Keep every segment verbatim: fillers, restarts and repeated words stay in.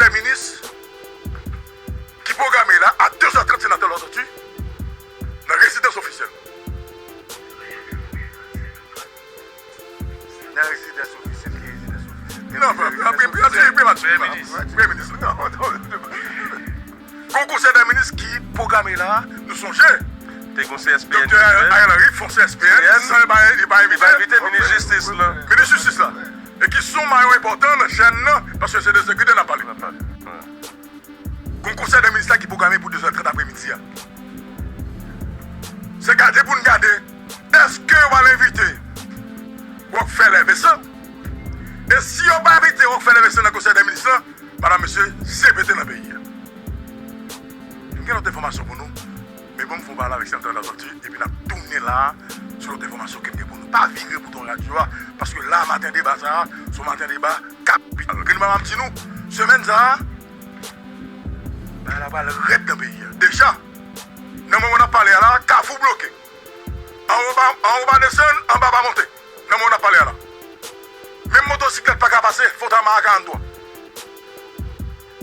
dè minis ki pwograme la a de zè trant, Senatè Latortue, nan rezidans ofisyèl. Nan rezidans ofisyèl, ki rezidans ofisyèl? Non, premye minis. Premye minis. Gon konsèy dè minis ki pwograme la, nou sonje. Te gon C S P N. Doktè Ariel Henry fè yon C S P N, san li pa, li pa envite. Li pa envite minis jistis la. Minis jistis la. E ki se yon mayon enpòtan nan chèn nan, paske se de sekirite n ap pale. Gon konsèy dè minis la ki pwograme pou de zè trant apremidi a. Se gade pou n gade, èske yo pral envite Rockefeller Vincent? E si yo pa envite Rockefeller Vincent nan konsèy dè minis la, madanm, mesye, se pete nan peyi a. M gen lòt enfòmasyon pou nou, men bon, m fè yon pale avèk Senatè Latortue, epi n ap tounen la a sou lòt enfòmasyon ke m gen pou nou. Pa vire bouton radyo a, paske la, maten deba sa a, se yon maten deba kapital. Gen nou pa m di nou, semèn sa a, bagay la pral rèd nan peyi a. Deja, nan moman n ap pale a la, Kafou bloke. Anwo pa, anwo pa desann, anba pa monte. Nan moman n ap pale a la. Menm motosiklèt pa ka pase, Fotama a karant twa.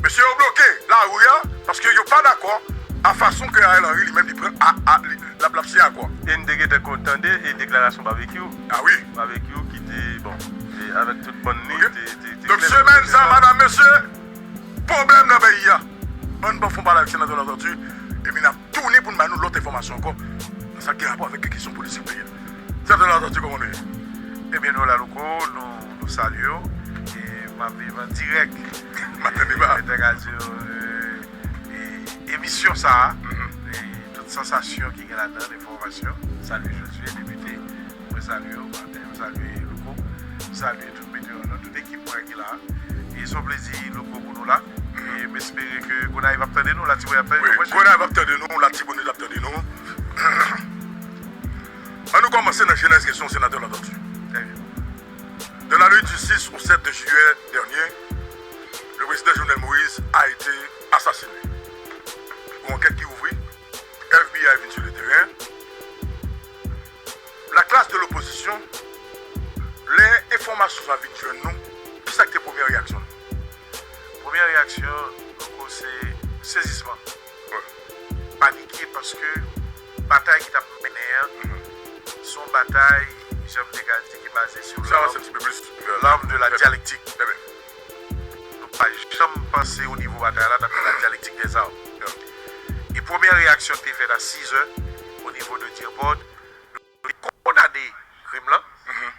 Mesye yo bloke lari a, paske yo pa dakò a fason ke Ariel Henry li menm li pran a, a, li, l ap, l ap siyen akò. E n te gentan konn tande e deklarasyon Babekyou. A wi. Babekyou ki te, bon, e avèk tout bann li, te, te, te. Donk, semèn sa, madanm, mesye, pwoblèm nan peyi a. Ann ban fon pale avèk Senatè Latortue, epi n ap tounen pou n ba nou lòt enfòmasyon ankò nan sa k gen rapò avèk kesyon politik peyi a. Senatè Latortue, kòman nou ye? Ebyen, nou la, Louko, nou, nou salye w. E m ap viv an dirèk. Maten deba. E, e, e, emisyon sa a, e tout sansasyon ki gen ladan l, enfòmasyon. Salye Josué, depite. Mwen salye w, Martin, mwen salye Louko, mwen salye tout meteyòlòg, tout ekip mwen ki la. E se yon plezi, Louko, pou nou la. E m espere ke Gonayiv ap tande nou, Latibonit ap tande nou. Wi, Gonayiv ap tande nou, Latibonit ap tande nou. Ann nou kòmanse nan jenèz kesyon Senatè Latortue. Très bien. Dans la nuit du six au sept de juillet dernier, le président Jovenel Moïse a été assassiné. Yon ankèt ki ouvri, F B I vin sou le teren. Laklas de lopozisyon, lè enfòmasyon sa vin jwenn nou, kisa ki te premyè reyaksyon nou? Premyè reyaksyon, Louko, se sezisman. Wi. Panike paske batay ki t ap mennen an, se yon batay, jan m te ka di, ki baze sou l'arme de la dialectique. Très bien. Nou pa janm panse o nivo batay la, t ap gen la dialektik dèzam. E premyè reyaksyon ki te fèt a sizè, o nivo de Dearborn, nou te kondane krim lan,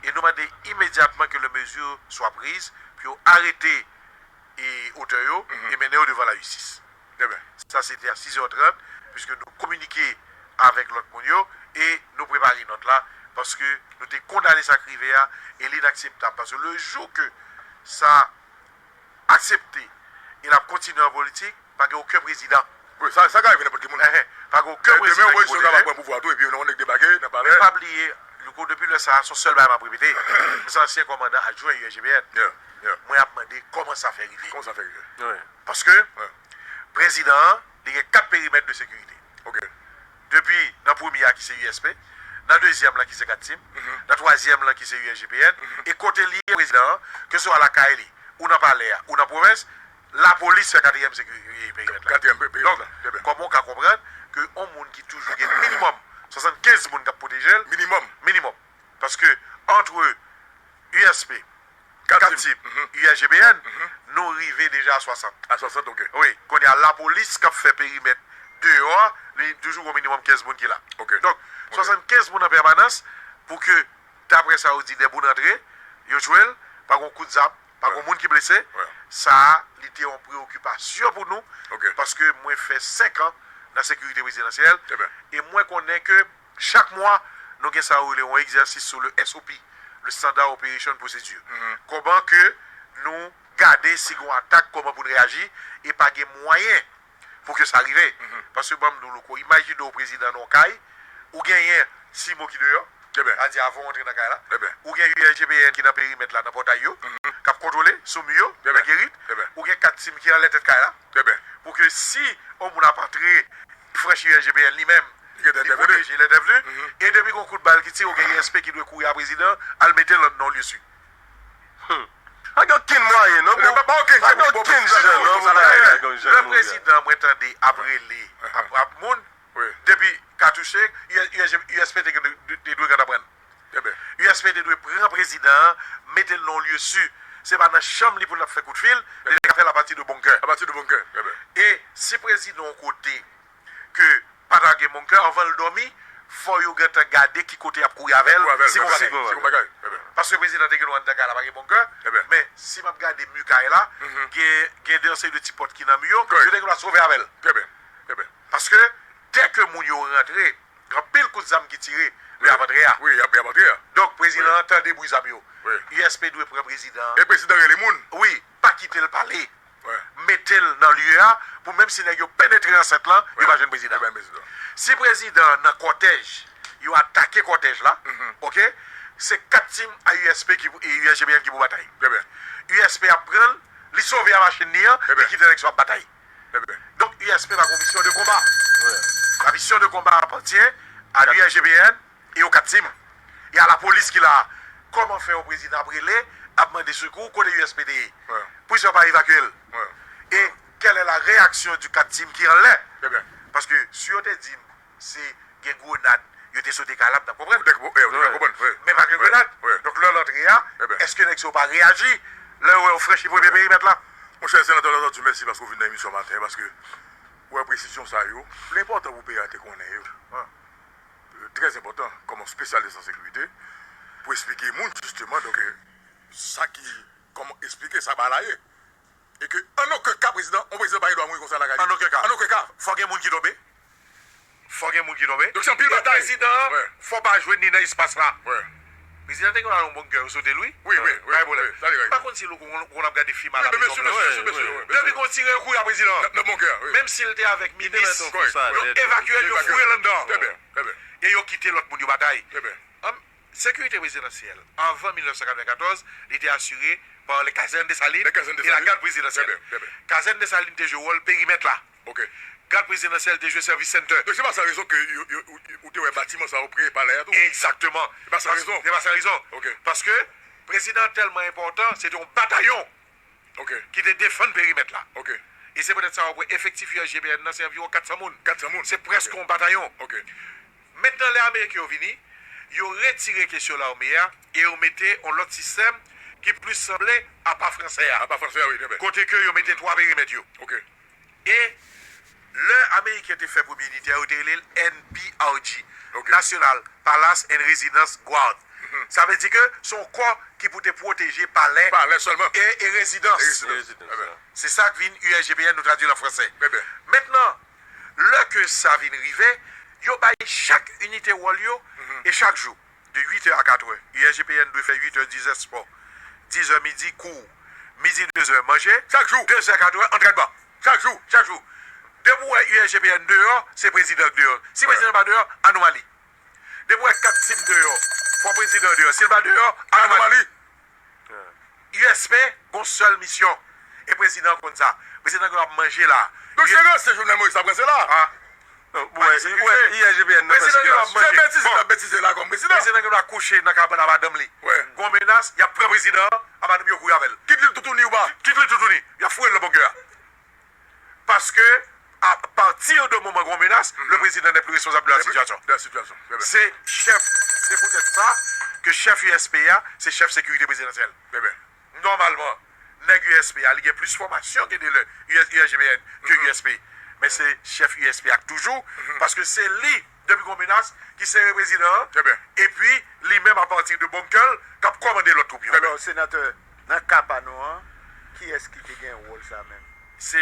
e nou mande imedyatman ke les mesures soient prises pou yo arete e otè yo e mennen yo devan lajistis. Sa se te a sizè trant, piske nou kominike avèk lòt moun yo e nou prepare nòt la, paske nou te kondane sa k rive a, e li inakseptab, paske le jou ke sa aksepte e l ap kontinye an politik, pa gen okenn prezidan. Wi, sa, sa ka rive nenpòt ki moun. Enhen, pa gen okenn prezidan ki pwotèje. Demen, ou wè, si yo kapab pran pouvwa tou, epi yon nèg debake nan palè. Men pa bliye, Louko, depi lè sa a, se yon sèl bagay m ap repete. Mwen se ansyen kòmandan adjwen U S G P N. Mwen ap mande kòman sa fè rive. Kòman sa fè rive? Paske prezidan an, li gen kat perimèt de sekirite. Depi nan premye a ki se U S P, nan dezyèm lan ki se Kat Tim, nan twazyèm lan ki se U S G P N, e kote li ye prezidan an, keseswa lakay li, ou nan palè a, ou nan pwovens, lapolis fè katriyèm sekirite perimèt la. Katriyèm pe-, perimèt la. Donk, kòman w ka konprann ke yon moun ki toujou gen minimòm swasannkenz moun k ap pwoteje l? Minimòm. Minimòm. Paske, antre U S P, Kat Tim, U S G P N, nou rive deja a swasant. A swasant, ok. Wi, kounye a, lapolis k ap fè perimèt deyò a, li toujou gon minimòm kenz moun ki la. Ok. Donk, swasannkenz moun an pèmanans pou ke, daprè sa yo di, dè moun antre, yo tchwe l, pa gon kout zam, pa gon moun ki blese. Sa a, li te yon preyokipasyon pou nou, paske mwen fè senk an nan sekirite prezidansyèl, e mwen konnen ke chak mwa, nou gen sa yo rele yon egzèsis sou le S O P, le Standard Operation Procedure. Kòman ke nou gade si gen yon atak, kòman pou n reyaji, e pa gen mwayen pou ke sa rive. Paske ban m di w, Louko, imajine w prezidan nan yon kay, ou genyen CIMO ki deyò, sa di avan w antre nan kay la, ou gen U S G P N ki nan perimèt la, nan pòtay yo, k ap kontwole, sou mi yo, nan gerit, ou gen Kat Tim ki anlè tèt kay la, pou ke si yon moun ap antre, franchi U S G P N li menm, li pwoteje lè devni. E depi gon kout bal ki tire, ou gen U S P ki dwe kouri a prezidan, al mete l nan yon lye si. Pa gen okenn mwayen, non, pou, pa gen okenn jan pou Okenn jan non pou bagay la, yon jan. Lè prezidan mwen tande ap rele ap, ap moun, depi katouche, U S P te, te dwe gentan pran. U S P te dwe pran prezidan an, mete l nan yon lye si. Se pa nan chanm li pou l ap fè kout fil, li te ka fè l apati de bonkè. Apati de bonkè. E si prezidan yon kote ke pa ta gen bonkè, anvan l dòmi, fò yo gentan gade ki kote y ap kouri avè l, si gon bagay. Paske prezidan te gen dwa anndan kay la pa gen bonkè, men si m ap gade mi kay la, gen, gen de yon seri de ti pòt ki nan mi yo, yo te gen dwa sove avè l. Paske dè ke moun yo rantre, gen anpil kout zam ki tire lè y ap antre a. Wi, y ap, y ap antre a. Donk, prezidan an tande bri zam yo. U S P dwe pran prezidan an. E prezidan rele moun. Wi, pa kite l pale. Mete l nan lye a, pou menm si nèg yo penetre ansent lan, yo pa jwenn prezidan. Si prezidan an nan kòtèj, yo atake kòtèj la, oke, se kat tim a U S P ki pou, e U S G P N ki pou batay. U S P ap pran l, li sove a machin li an, li kite nèg sa yo ap batay. Donk, U S P pa gon misyon de konba. La mission de combat appartient à l'U S G P N et aux kat tim. E a lapolis ki la a. Kòman fè yon prezidan ap rele, ap mande sekou, kote U S P te ye? Poukisa yo pa evakye l? E quelle est la réaction du kat tim ki anlè? Paske si yo te di m se gen grenad, yo te sote kay la, m t ap konprann. Men pa gen grenad. Donk, lè l antre a, èske nèg sa yo pa reyaji lè yo wè yo franchi premye perimèt la? Monchè senatè, Latortue, mèsi paske w vin nan emisyon maten, paske ou wè presizyon sa yo, li enpòtan pou peyi a te konnen yo. Trè enpòtan, kòm yon espesyalis an sekirite, pou esplike moun, jisteman, donk, sa ki, kòman esplike sa bagay la ye. E ke, an okenn ka, prezidan, yon prezidan pa gen dwa mouri konsa lakay li. An okenn ka. An okenn ka. Fò gen moun ki tonbe. Fò gen moun ki tonbe. Donk, se anpil batay. Prezidan an, fò pa jwenn li nan espas la. Prezidan te gen yon bonkè, yo sote l, wi. Wi, wi, wi. Pa gen pwoblèm. M pa konn si nou konn, konn ap gade fim a la mezon blanch. Depi gon tire, yo kouri a prezidan an. Nan bonkè, wi. Menm si l te avèk minis, yo evakye l, yo foure l anndan. Trè byen, trè byen. E yo kite lòt moun yo batay. Trè byen. Sekirite prezidansyèl, anvan mil nèf san katrevenkatòz, li te asire pa le kazèn Desalin e la gad prezidansyèl. Kazèn Desalin te jwe wòl perimèt la. Gad prezidansyèl te jwe service center. Donk, se pa san rezon ke yo, yo, ou, ou te wè batiman sa yo pre palè a tou? Egzakteman. Se pa san rezon? Se pa san rezon. Paske prezidan an tèlman enpòtan, se te yon batayon ki te defann perimèt la. E se poutèt sa w ap wè efektif U S G P N nan se anviwon kat san moun. Kat san moun. Se prèske yon batayon. Mentnan, lè Ameriken yo vini, yo retire kesyon lame a e yo mete yon lòt sistèm ki plis sanble apa fransè a. Apa fransè a, wi, trè byen. Kote ke yo mete twa perimèt yo. E lè Ameriken te fè premye inite a, yo te rele l N P R G, National Palace and Residence Guard. Sa vle di ke se yon kò ki pou te pwoteje palè e, e rezidans. Se sa k vin U S G P N, nou tradui l an fransè. Mentnan, lè ke sa vin rive, yo bay chak inite wòl yo, e chak jou, de uit è a kat è, U S G P N dwe fè uit è, diz è spò, diz è midi, kou, midi, de zè, manje, chak jou, de zè, kat è, antrènman. Chak jou, chak jou. Depi w wè U S G P N deyò, se prezidan k deyò. Si prezidan pa deyò, anomali. Depi w wè kat tim deyò, fò prezidan deyò. Si l pa deyò, anomali. U S P gon sèl misyon. E prezidan an konn sa. Prezidan an ap manje la. Donk se ranse Jovenel Moïse ap ranse la. Non, bon, wè, wè, U S G P N nan fè sitiyasyon. Se betize l ap betize la kòm prezidan. Prezidan gen dwa kouche nan kabann a madanm li. Gon menas, y ap pran prezidan an, a madanm yo kouri avè l. Kit li toutouni ou pa. Kit li toutouni. Y ap foure l nan bonkè a. Paske, a pati de moman gon menas, le président n'est plus responsable de la situation. Se chèf, se poutèt sa ke chèf U S P a, se chèf sekirite prezidansyèl. Nòmalman, nèg U S P a, li gen plis fòmasyon ke de lè U S, U S G P N ke U S P. Men se chèf U S P a k toujou, paske se li, depi gon menas, ki sere prezidan an, epi li menm, apati de bonkè l, k ap kòmande lòt twoup yo. Alò, senatè, nan ka pa nou an, kiyès ki te gen wòl sa menm? Se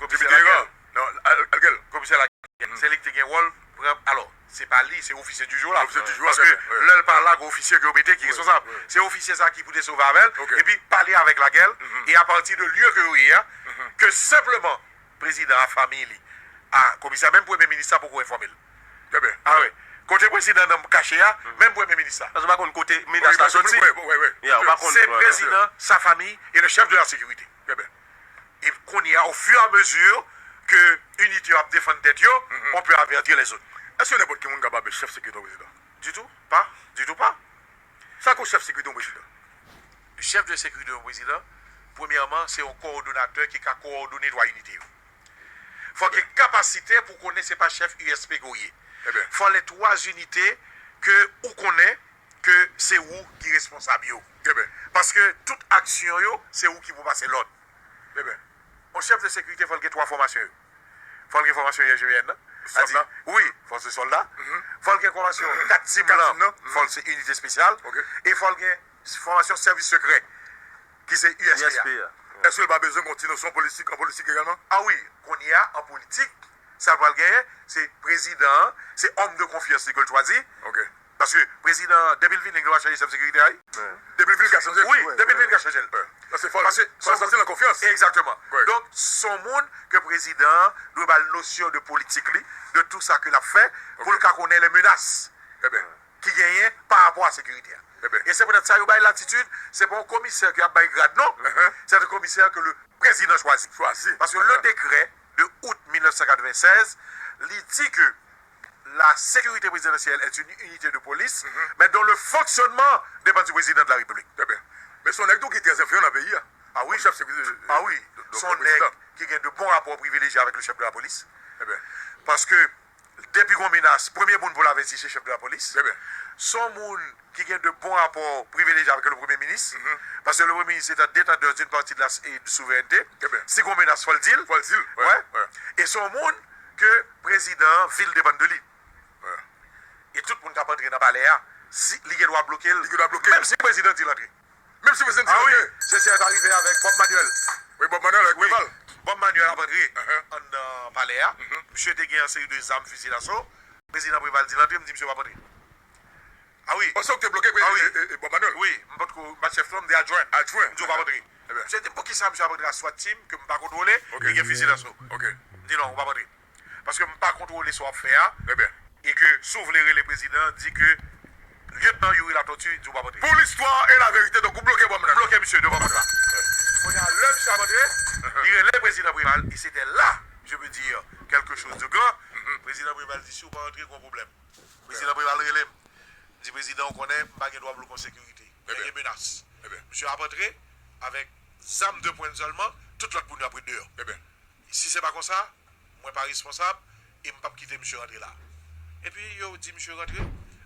komisè Laguerre. Non, Al-, Alguel. Komisè Laguerre. Se li ki te gen wòl pran, alò, se pa li, se officier du jour la. Paske lè l pa la, gen ofisye ke yo mete ki responsab. Se ofisye sa ki pou te sove avè l, epi pale avèk Laguerre, e apati de lye ke yo ye a, ke senpleman prezidan a, fanmi li, a komisè, menm premye minis la poko enfòme l. Trè byen. A wi. Kote prezidan nan kache a, menm premye minis la. Paske w pa konn kote menas la soti. Ya, w pa konn. Se prezidan, sa fanmi e le chèf de la sekirite. Trè byen. E kounye a, au fur et à mesure ke inite yo ap defann tèt yo, on peut avertir les autres. Èske nenpòt ki moun kapab chèf sekirite yon prezidan? Ditou, pa. Ditou, pa. Sa k yon chèf sekirite yon prezidan? Chèf de sekirite yon prezidan, Premyèman, se yon kowòdonatè ki ka kowòdone twa inite yo. Fòk gen kapasite pou konnen se pa chèf U S P ke w ye. Fò lè twa inite ke ou konnen ke se ou ki responsab yo. Paske tout aksyon yo, se ou ki pou pase lòd. Yon chèf de sekirite, fò l gen twa fòmasyon yo. Fò l gen fòmasyon I S G P N nan. Wi, fò l se sòlda. Fò l gen fòmasyon kat tim lan. Fò l se inite espesyal. E fò l gen fòmasyon sèvis sekrè, ki se U S P a. Èske l pa bezwen gen yon ti nosyon politik, an politik egalman? A wi, kounye a, an politik, sa l pral genyen, se prezidan an, se òm de konfyans li ke l chwazi. Paske prezidan an, depi l vini, li gentan chanje chèf sekirite a, wi. Depi l vini, li ka chanje l. Wi, depi l vini, li ka chanje l. Paske fò l santi l an konfyans. Egzakteman. Donk, se yon moun ke prezidan an dwe ba l nosyon de politik li, de tout sa ke l ap fè, pou l ka konnen les menaces ki genyen pa rapò a sekirite a. E se poutèt sa yo bay latitid, se pa yon komisè ke y ap bay grad, non. Se yon komisè ke le prezidan chwazi. Paske le décret de août mil nèf san katrevennsèz, li di ke la sécurité présidentielle est une unité de police, mais dont le fonctionnement dépend du président de la République. Men se yon nèg tou ki trè enfliyan nan peyi a. A wi, chèf sekirite. A wi, se yon nèg ki gen de bon rapò privilejye avèk le chèf de la polis. Paske depi gon menas, premye moun pou l avèti se chèf de la polis. Se yon moun ki gen de bon rapò privilejye avèk le premye minis. Paske le premye minis est un détenteur d'une partie de la s- et de souveraineté. Si gon menas, fò l di l. Fò l di l. E se yon moun ke prezidan an vil depann de li. E tout moun k ap antre nan palè a, si, li gen dwa bloke l. Li gen dwa bloke l. Menm si prezidan di l antre. Menm si prezidan di l antre. A wi, se sa k arive avèk Bob Manuel. Wi, Bob Manuel avèk Preval. Bob Manuel ap antre anndan palè a. Misye te gen yon seri de zam, fizi daso. Prezidan Preval di l antre, m di misye p ap antre. A wi. Panse w te bloke pre- A wi. E, e, e, Bob Manuel? Wi, m pa t ko, m pa t chèf non, m te adjwen. Adjwen. M di w p ap antre. Misye di m, poukisa misye ap antre a SWAT team ke m pa kontwole, li gen fizi daso? M di non, ou p ap antre. Paske m pa kontwole sa w ap fè a. E ke si w vle rele prezidan, di ke Lyetnan Youri Latortue di w p ap antre. Pour l'histoire et la vérité, donk ou bloke Bob Manuel. Bloke misye devan pòt la. Kounye a, lè misye ap antre, li rele prezidan Preval, et c'était là, je peux dire quelque chose de grand. Prezidan Preval di, si w pa antre, gon pwoblèm. Prezidan Preval rele m. Di, prezidan, ou konnen, m pa gen dwa bloke yon sekirite. Men gen menas. Misye ap antre avèk zam de pwen sèlman, tout lòt moun yo ap ret deyò. Si se pa konsa, mwen pa responsab e m p ap kite misye rantre la. Epi yo di misye rantre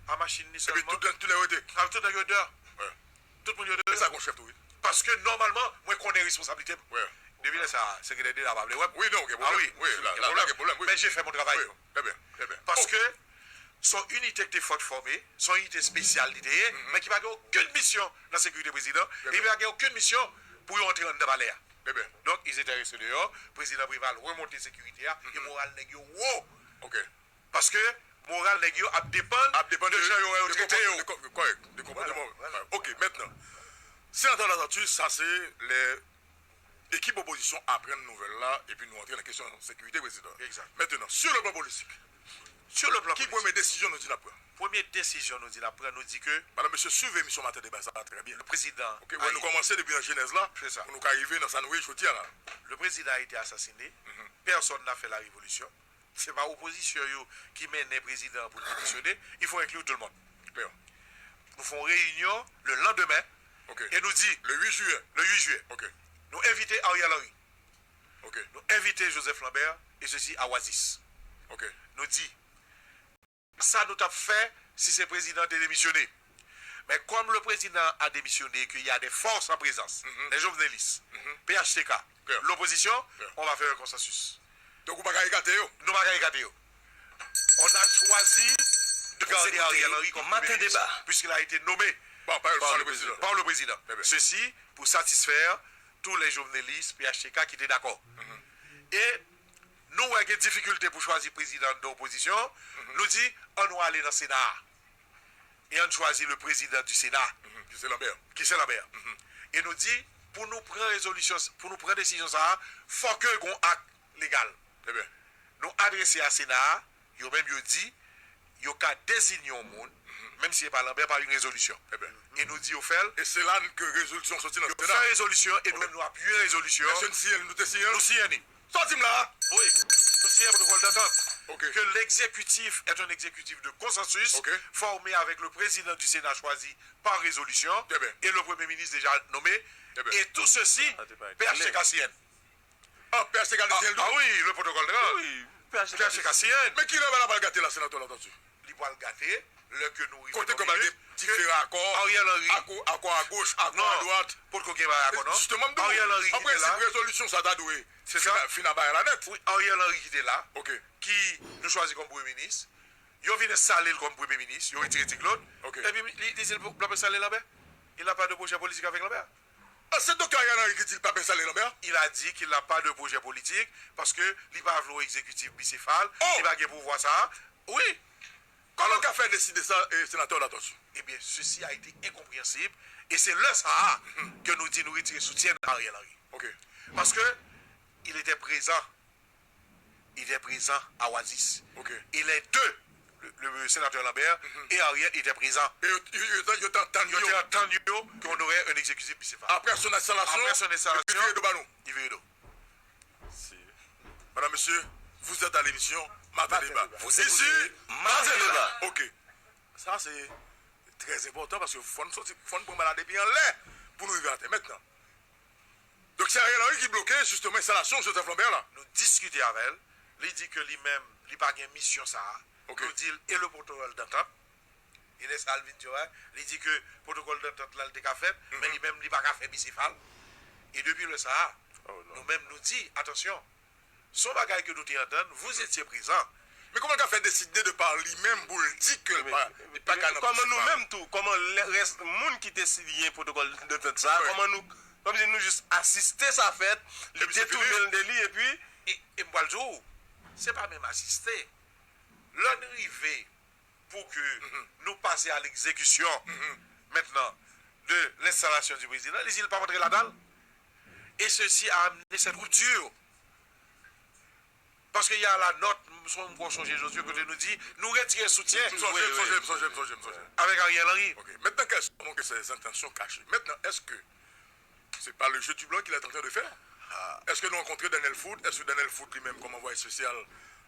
a machin li sèlman. Tout nèg yo deyò. Tout nèg yo deyò. Tout moun yo deyò. E sa gon chèf tou, wi. Paske nòmalman, mwen konnen responsablite m. Depi lè sa, sekretè deta pa vle wè m. Wi, non, gen pwoblèm. Wi, la, la, la, gen pwoblèm, wi. Men j'ai fait mon travail. Trè byen, trè byen. Paske se yon inite ki te fòt fòme, se yon inite espesyal li te ye, men ki pa gen okenn misyon nan sekirite prezidan, e ki pa gen okenn misyon pou yo antre anndan palè a. Donk, ils étaient restés dehors, prezidan Preval remonte sekirite a, e moral nèg yo wo. Paske moral nèg yo ap depann de jan yo wè yo trete yo. Kòrèk, de konpòtman. Ok, mentnan, si entèndan sa se lè ekip opozisyon aprann nouvèl la, epi nou antre nan kesyon sekirite prezidan. Mentnan, sur le plan politik, ki premye desizyon nou di n ap pran? Premye desizyon nou di n ap pran, nou di ke. Madanm, mesye, swiv emisyon Maten Deba sa trè byen. Le président. Ok, wè, nou kòmanse depi nan jenèz la, pou nou ka rive nan sa nou ye jodi a la. Le président a été assassiné. Personne n'a fait la révolution. Se pa opozisyon yo ki mennen prezidan an pou l demisyone. Il faut inclure tout le monde. Nou fè yon reyinyon le lendemain e nou di, le uit jiyè, nou envite Ariel Henry. Nou envite Joseph Lambert, e sesi a Oasis. Nou di, sa nou t ap fè si se prezidan te demisyone. Men kòm le président a démissionné et qu'il y a des forces en présence, les jovenelistes, P H T K, l'opposition, on va faire un consensus. Donk ou pa ka ekate yo? Nou pa ka ekate yo. On a choisi de garder Ariel Henry comme premier ministre, puisqu'il a été nommé par le président. Par le président. Ceci pour satisfaire tous les jovenelistes, P H T K, qui étaient d'accord. E nou wè gen difikilte pou chwazi prezidan anndan opozisyon, nou di, ann nou ale nan Sena a. E ann chwazi le président du Sénat, ki se Lambert. Ki se Lambert. E nou di, pou nou pran rezolisyon, pou nou pran desizyon sa a, fòk gon ak legal. Nou adrese a Sena a, yo menm yo di, yo ka deziye yon moun, menm si se pa Lambert, pa yon rezolisyon. E nou di yo fè l. E se la ke rezolisyon soti nan Sena. Yo fè rezolisyon e nou menm nou apiye rezolisyon. Èske n siyen l? Nou te siyen l? Nou siyen li. Sa w di m la a? Wi. Nou siyen pwotokòl dantant. que l'exécutif est un exécutif de consensus formé avec le président du Sénat choisi par résolution et le Premier ministre déjà nommé, et tout ceci P H T K C N. Ah, P H T K C N tou? Ah wi, le protocole de P H T K C N. Men kilè bagay la pral gate la, senatè Latortue? Li pral gate lè ke nou rive nan yon minit. Kote ke bagay diferan akò, akò agoch, akò adwat. Potko gen bagay akò non. Jisteman, m di w, an prensip, rezolisyon sa ta dwe fin a bagay la nèt. Wi, Ariel Henry ki te la, ki nou chwazi kòm premye minis, yo vin enstale l kòm premye minis, yo retire Ti Claude, epi li di l ap enstale Lambert. Il n'a pas de projet politique avec Lambert. Ah, se doktè Ariel Henry ki di l p ap enstale Lambert? Il a dit qu'il n'a pas de projet politique paske li pa vle yon egzekitif bisefal, li pa gen pouvwa sa a. Wi. Kòman l ka fè deside sa, eh, senatè Latortue? Ebyen, ceci a été incompréhensible, e se lè sa a ke nou di nou retire soutyen Ariel Henry. Paske il était présent, il était présent à Oasis. Et les deux, le, le sénateur Lambert et Ariel étaient présents. E yo, yo, yo, yo te antann yo. Yo te antann yo qu'on aurait un exécutif bisefal. Après son installation, li vire do ba nou. Li vire do. Madame, Monsieur, vous êtes à l'émission Maten Deba. Vous écoutez Maten Deba. Ok. Sa se trè enpòtan paske fò n soti, fò n pran bagay la depi anlè pou nou rive atè. Mentnan, Doktè Ariel Henry ki bloke jisteman enstalasyon Joseph Lambert la. Nou diskite avè l. Li di ke li menm, li pa gen misyon sa a. Nou di l e le protokòl dantant. E lè sa a, l vin di, wè, li di ke pwotokòl dantant lan, l te ka fèt, men li menm, li pa ka fè bisefal. E depi lè sa a, nou menm, nou di, atansyon, se yon bagay ke nou te antann, vous étiez présent. Men kòman l ka fè deside de pa li menm pou l di ke l pa, li pa ka nan bisefal? Kòman nou menm tou, kòman lè rès moun ki te siyen pwotokòl dantant sa a, kòman nou, kòmsi nou jis asiste sa fèt, li detounen l de li, epi. E, e m pral di w, se pa menm asiste. Lè n rive pou ke nou pase a legzekisyon mentnan de lenstalasyon di prezidan, li di l p ap antre ladan l. E sesi a amene sèt ripti. Paske y a la nòt, m son, m kwè w sonje, Josué, kote nou di nou retire soutyen. M sonje, m sonje, m sonje, m sonje, m sonje. Avèk Ariel Henry. Ok. Mentnan, quelles sont donc ces intentions cachées? Maintenant, est-ce que c'est pas le jeu du blanc qu'il est en train de faire? Èske nou rankontre Daniel Foot? Èske Daniel Foot li menm kòm anvwaye espesyal,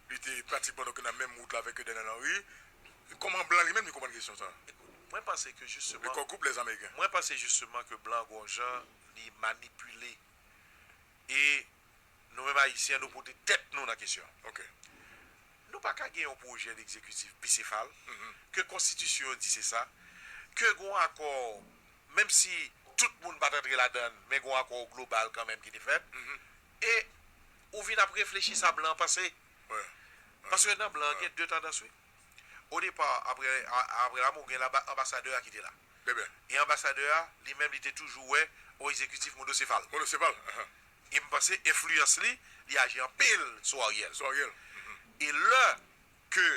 li te pratikman donk nan menm wout la avèk Daniel Henry? Kòman blan li menm li konprann kesyon sa? Ekout, mwen panse ke jisteman, le core group, les Américains. Mwen panse jisteman ke blan gon jan li manipile e nou menm Ayisyen, nou pote tèt nou nan kesyon. Ok. Nou pa ka gen yon pwojè egzekitif bisefal, ke konstitisyon an di se sa, ke gon akò, menm si tout moun pa t antre ladan l, men gon akò global kanmenm ki te fèt, e ou vin ap reflechi sa blan an panse. Paske nan blan an gen de tandans, wi. O depa, apre, a- apre lanmò, gen laba- anbasadè a ki te la. E anbasadè a, li menm, li te toujou wè yon egzekitif monosefal. Monosefal, ahan. E m panse enfliyans li, li aji anpil sou Ariel. Sou Ariel. E lè ke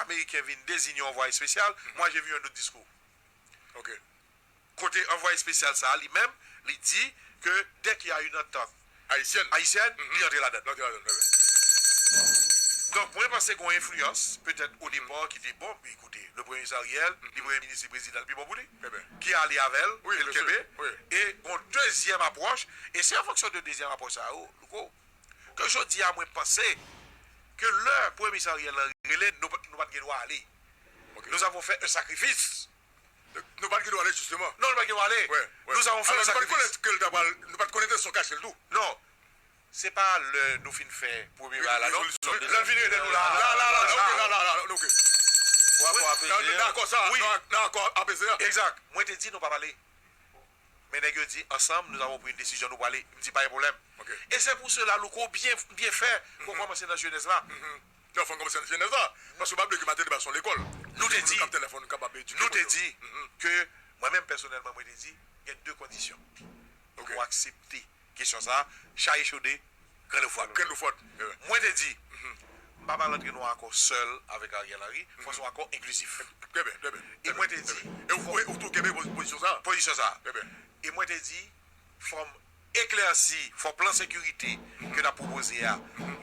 Ameriken vin deziyen yon anvwaye espesyal, moi j'ai vu un autre discours. Ok. Kote anvwaye espesyal sa a, li menm, li di ke dès qu'il y a une entente haïtienne, li antre ladan l. Li antre ladan l, wi. Donk, mwen panse gen yon enfliyans, petèt o depa, ki te bon, men koute, le premye minis Ariel, li premye minis, li prezidan, li pi bon pou li, ki ale avè l, e l kenbe, e gon dezyèm apwòch, e se an fonksyon de dezyèm apwòch sa a, louko, ke jodi a, mwen panse ke lè premye minis Ariel Henry rele n, nou pa- nou pa t gen dwa ale. Nous avons fait un sacrifice. Nou pa t gen dwa ale, jisteman. Non, nou pa t gen dwa ale. Nous avons fait un sacrifice. Alò, nou pa t konnen ke l ta pral, nou pa t konnen entansyon kache l tou. Non. Se pa lè nou fin fè premye bagay la, non. Lè l vin rele nou la. La, la, la, la, ok, la, la, la, ok. Ou akò apeze a. Nan akò sa, nan akò apeze a. Egzak. Mwen te di nou pa pale. Men nèg yo di, ensemble, nous avons pris une décision, nou prale. M di, pa gen pwoblèm. E se pou sela, louko, byen, byen fè, pou kòmanse nan jenès la. Non, fò n kòmanse nan jenès la. Paske w pa bliye ke Maten Deba se yon lekòl. Nou te di, nou te di ke, mwen menm pèsonèlman, mwen te di, gen de kondisyon pou aksepte kesyon sa a, chay echode, grenn dlo fwad. Grenn dlo fwad. Mwen te di, m pa pral antre nan yon akò sèl avèk Ariel Henry, fò se yon akò enklizif. Trè byen, trè byen. E mwen te di, e ou, ou tou kenbe pozisyon sa a? Pozisyon sa a. Trè byen. E mwen te di, fò m eklèsi, fò plan sekirite ke n ap pwopoze a,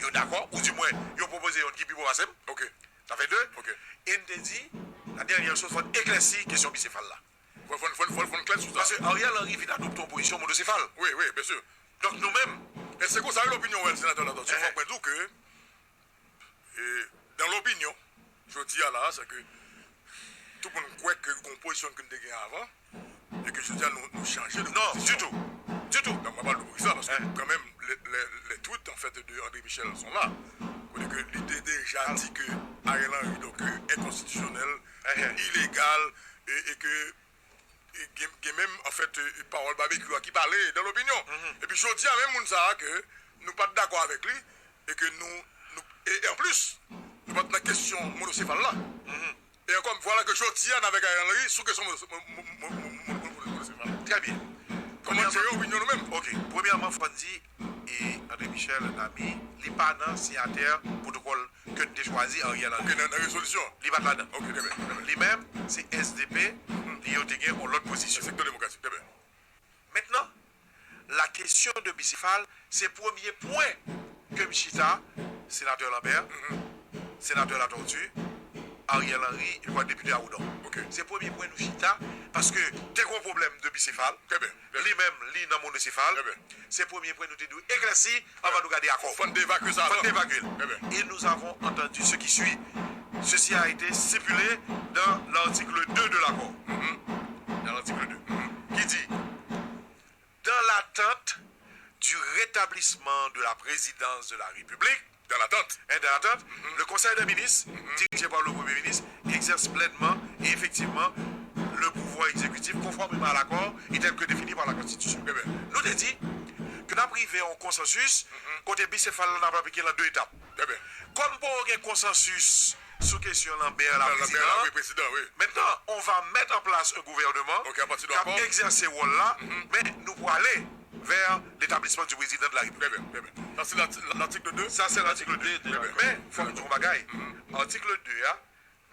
yo dakò, oudimwen, yo pwopoze youn ki pi bon pase m. Ok. Sa fè de. Ok. E n te di, la dènyè chòz, fò n eklèsi kesyon bisefal la. Fò, fò, fò, fò, fò n klè sou sa. Paske Ariel Henry vin adopte yon pozisyon monosefal. Wi, wi, byen si. Donk nou menm. E se konsa, lopinyon w, senatè Latortue, fòk mwen di w ke, e, dans l'opinion, jodi a la, se ke tout moun kwè ke gon pozisyon ke n te gen avan, e ke jodi a nou, nou chanje de pozisyon. Non, ditou. Ditou. Donk, mwen pa l pou sa, paske kanmenm, les, les, les tweets, en fait, de André Michel sont là. Kote ke li te deja di ke Ariel Henry, donk, euh, enkonstitisyonèl, ilegal, e, e ke e gen, gen menm, anfèt, e, pawòl Babekyou a ki pale dans l'opinion. Epi jodi a, menm moun sa a ke nou pa t dakò avèk li, e ke nou, nou e, e anplis, nou pa t nan kesyon monosefal la. E ankò, vwala ke jodi a, n avèk Ariel Henry sou kesyon mono-, mo-, mo-, mo-, mo-, mo-, mo-, monosefal. Trè byen. Kòman n jere opinyon nou menm? Ok. Premyèman, fò n di, e André Michel, Lami, li pa nan siyatè pwotokòl ke n te chwazi Ariel Henry. Ok, nan, nan rezolisyon. Li pa t ladan. Ok, trè byen, trè byen. Li menm, se S D P, li yo te gen yon lòt pozisyon. Sektè demokratik, trè byen. Mentnan, la kesyon de Bicéphale, se premye pwen ke m chita, Senatè Lambert, Senatè Latortue, Ariel Henry, e kwa depite Arraudot. Ok. Se premye pwen nou chita, paske te gen yon pwoblèm de Bicéphale. Trè byen. Li menm, li nan monosefal. Trè byen. Se premye pwen nou te dwe eklèsi anvan nou gade akò. Fò n te evakye sa avan. Fò n te evakye l. Trè byen. Et nous avons entendu ce qui suit. Ceci a été stipulé dans l'article deux de l'accord. Dans l'article deux. Qui dit, dans l'attente du rétablissement de la présidence de la République, dans l'attente, hein, dans l'attente, le Conseil des ministres, dirigé par le Premier ministre, exerce pleinement et effectivement le pouvoir exécutif conformément à l'accord et tel que défini par la Constitution. Trè byen. Nou te di ke n ap rive a yon konsansis kote Bicéphale la n ap aplike l an de etap. Trè byen. Kòm poko gen konsansis sou kesyon Lambert la, Lambert la, prezidan, wi, prezidan, wi. Maintenant, on va mettre en place un gouvernement ki ap egzèse wòl la, men nou prale vers l'établissement du président de la République. Trè byen, trè byen. Sa se lati-, latik de. Sa se latik de. Trè byen. Men, fò m di yon bagay. Atik de a,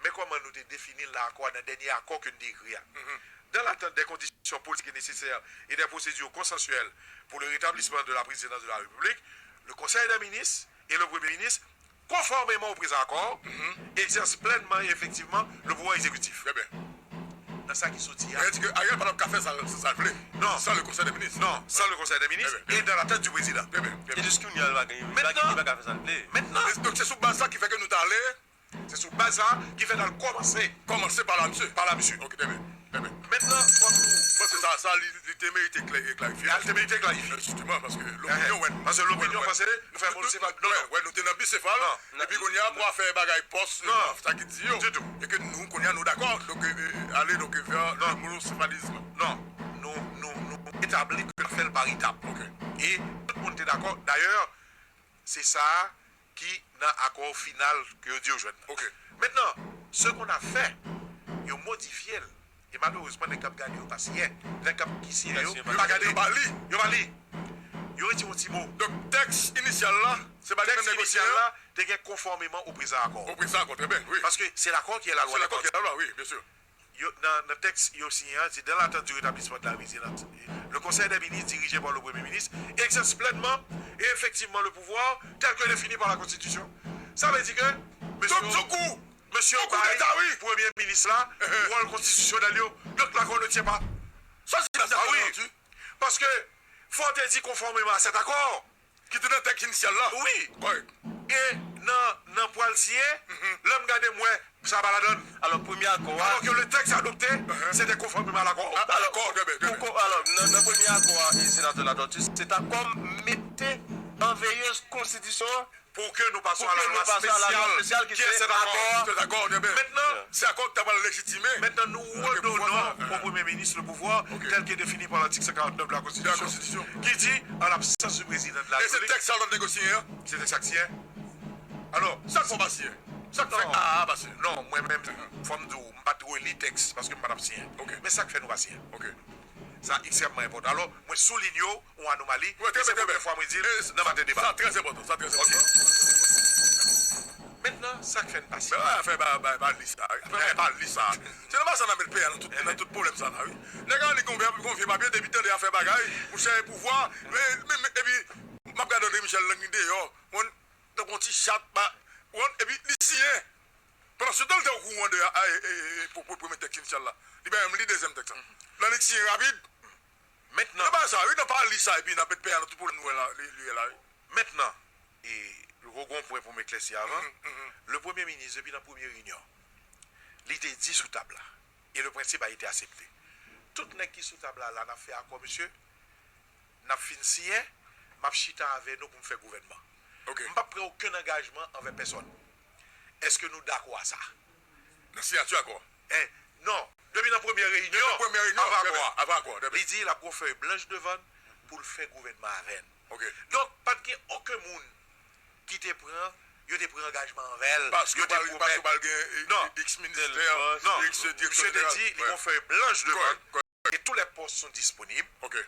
men kòman nou te defini l nan akò a, nan dènye akò ke n te ekri a. Dans l'attente des conditions politiques et nécessaires et des procédures consensuelles pour le rétablissement de la présidence de la République, le Conseil des ministres et le Premier ministre, conformément au présent accord, exercent pleinement et effectivement le pouvoir exécutif. Trè byen. Nan sa ki soti a. Sa vle di ke Ariel pa t ap ka fè sa, sa, sa l vle. Non. Sans le Conseil des ministres. Non, sans le Conseil des ministres et dans l'attente du président. Trè byen, trè byen. E jis kounye a, l pa gen, li pa gen, li pa ka fè sa l vle. Mentnan. E donk, se sou baz sa ki fè ke nou t ale. Se sou baz sa ki fè n al kòmanse. Kòmanse pa la, misye. Pa la, misye. Ok, trè byen. Trè byen. Mentnan, fò nou. Bon, se sa, sa, li, li te merite klè-, klarifye. Li te merite klarifye. Jisteman, paske lopinyon, wè, paske lopinyon panse nou fè monosefal. Non, non. Wè, nou te nan bisefal. Non. Epi kounye a, pou afè bagay pòs, sa ki di yo. Ditou. E ke nou, kounye a, nou dakò. Donk, euh, ale, donk, vè le monosefalizm. Non. Nou, nou, nou etabli ke n ap fè l par etap. Ok. E tout moun te dakò. Dayè, se sa ki nan akò final ke yo di yo jwenn nan. Ok. Mentnan, ce qu'on a fait, yo modifye l. E malerezman, nèg k ap gade yo pa siyen. Nèg k ap ki siyen yo, yo pa gade. Yo pa li. Yo pa li. Yo retire yon ti mo. Donk, tèks inisyal la, se pa li menm nèg yo siyen an? Tèks inisyal la te gen conformément au présent accord. Au présent accord, trè byen, wi. Parce que c'est l'accord qui est la loi. C'est l'accord qui est la loi, oui, bien sûr. Yo, nan, nan tèks yo siyen an, c'est dans l'attente du rétablissement de la présidence. Le Conseil des ministres, dirigé par le Premier ministre, exerce pleinement et effectivement le pouvoir tel que défini par la Constitution. Sa vle di ke, mesye yo, mesye yo bay Premye minis la wòl konstitisyonèl yo. Donk, l'accord ne tient pas. Sa se la. Ah oui. Paske, fò w te di conformément à cet accord. Ki te nan tèks inisyal la. Wi. Kòrèk. E nan, nan pral siyen, lè m gade, m wè sa pa ladan l. Alò, premye akò a. Alors que le texte adopté, c'était conformément à l'accord. Alò, pou ko-, alò, nan, nan premye akò a, e Senatè Latortue, se ta kòm mete an veyez konstitisyon an pou ke nou pase a la lwa espesyal ki est cet accord. Mentnan, se akò ki ta pral lejitime. Mentnan, nou redonnons au Premier ministre le pouvoir tel que défini par l'article cent quarante-neuf de la Constitution, qui dit, en l'absence du président de la République. E se tèks sa w t ap negosye a? Se tèks sa k siyen. Alò, sa k fè w pa siyen? Sa k fè A A pa siyen? Non, mwen menm, fò m di w, m pa t reli tèks paske m pa t ap siyen. Men sa k fè nou pa siyen. Sa ekstrèmman enpòtan. Alò, mwen soulinye w, yon anomali. E se premye fwa mwen di l nan maten deba. Sa trè enpòtan, sa trè enpòtan. Mentnan, sa k fè n pa siyen. Men afè pa, pa, pa li sa, wi. Afè pa li sa. Se nan sa n ap met peyi a nan tout, nan tout pwoblèm sa la, wi. Nèg la li gon vye, gon vye papye, depi tande afè bagay, mouche, pouvwa, men, men, men, epi, m ap gade André Michel, lang li deyò, mwen, tankou yon ti chat, pa, mwen, epi li siyen. Pandan se tan, l te okouran de, a, e, e, e, pou, pou premye tèks inisyal la. Li pa menm li dezyèm tèks la. Nan li siyen rapid. Mentnan. Nan pa sa, wi, nan pa li sa, epi n ap met peyi a nan tout pwoblèm nou wè la, li, li ye la, wi. Mentnan, e, Louko, gon pwen pou m eklèsi avan. Le Premye Minis, depi nan premye reyinyon, li te di sou tab la, e le prensip a ete asepte. Tout nèg ki sou tab la, la, n ap fè akò, mesye, n ap fin siyen, m ap chita avè nou pou m fè gouvènman. M p ap pran okenn angajman anvè pèsòn. Èske nou dakò a sa? Nan siyati akò? Eh, non. Depi nan premye reyinyon, avan akò a, li di l ap gon fèy blanch devan n pou l fè gouvènman avè n. Donk, pa t gen okenn moun ki te pran, yo te pran angajman anvè l, yo te pwomèt. Paske w pral gen, eh, x ministè, x direksyon jeneral. Misye te di li gon fèy blanch devan l, et tous les postes sont disponibles.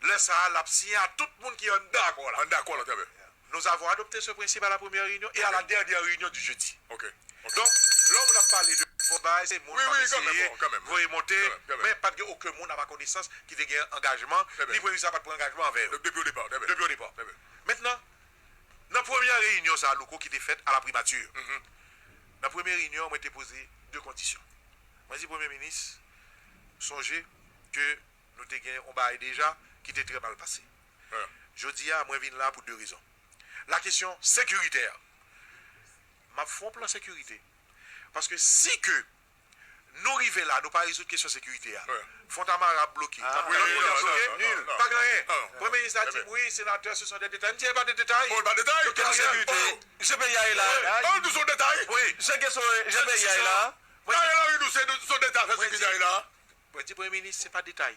Lè sa a, l ap siyen a tout moun ki anndan akò la. Anndan akò la, trè byen. Nous avons adopté ce principe à la première réunion et à la dernière réunion du jeudi. Donk, lè moun ap pale de fo bagay, se moun k ap eseye voye monte, men pa t gen okenn moun a ma konesans ki te gen angajman, ni premye minis la pa t pran angajman anvè yo. Depi o depa, depi o depa. Mentnan, nan premyè reyinyon sa a, Louko, ki te fèt a la primati, nan premye reyinyon, mwen te poze de kondisyon. Mwen di, Premye Minis, sonje ke nou te gen yon bagay deja ki te trè mal pase. Jodi a, mwen vin la pou de rezon. La kesyon sekiritè. M ap fè yon plan sekirite. Paske si ke nou rive la, nou pa rezoud kesyon sekirite a, Fontamara ap bloke. Lòt kote ap bloke, pa gen anyen. Premye Minis la di m, wi, senatè, se son de detay. M di, e pa de detay. Jan peyi a ye la. Jan kesyon, jan peyi a ye la. Ariel Henry di se, se detay, fè sekirite a ye la. Mwen di, Premye Minis, se pa detay.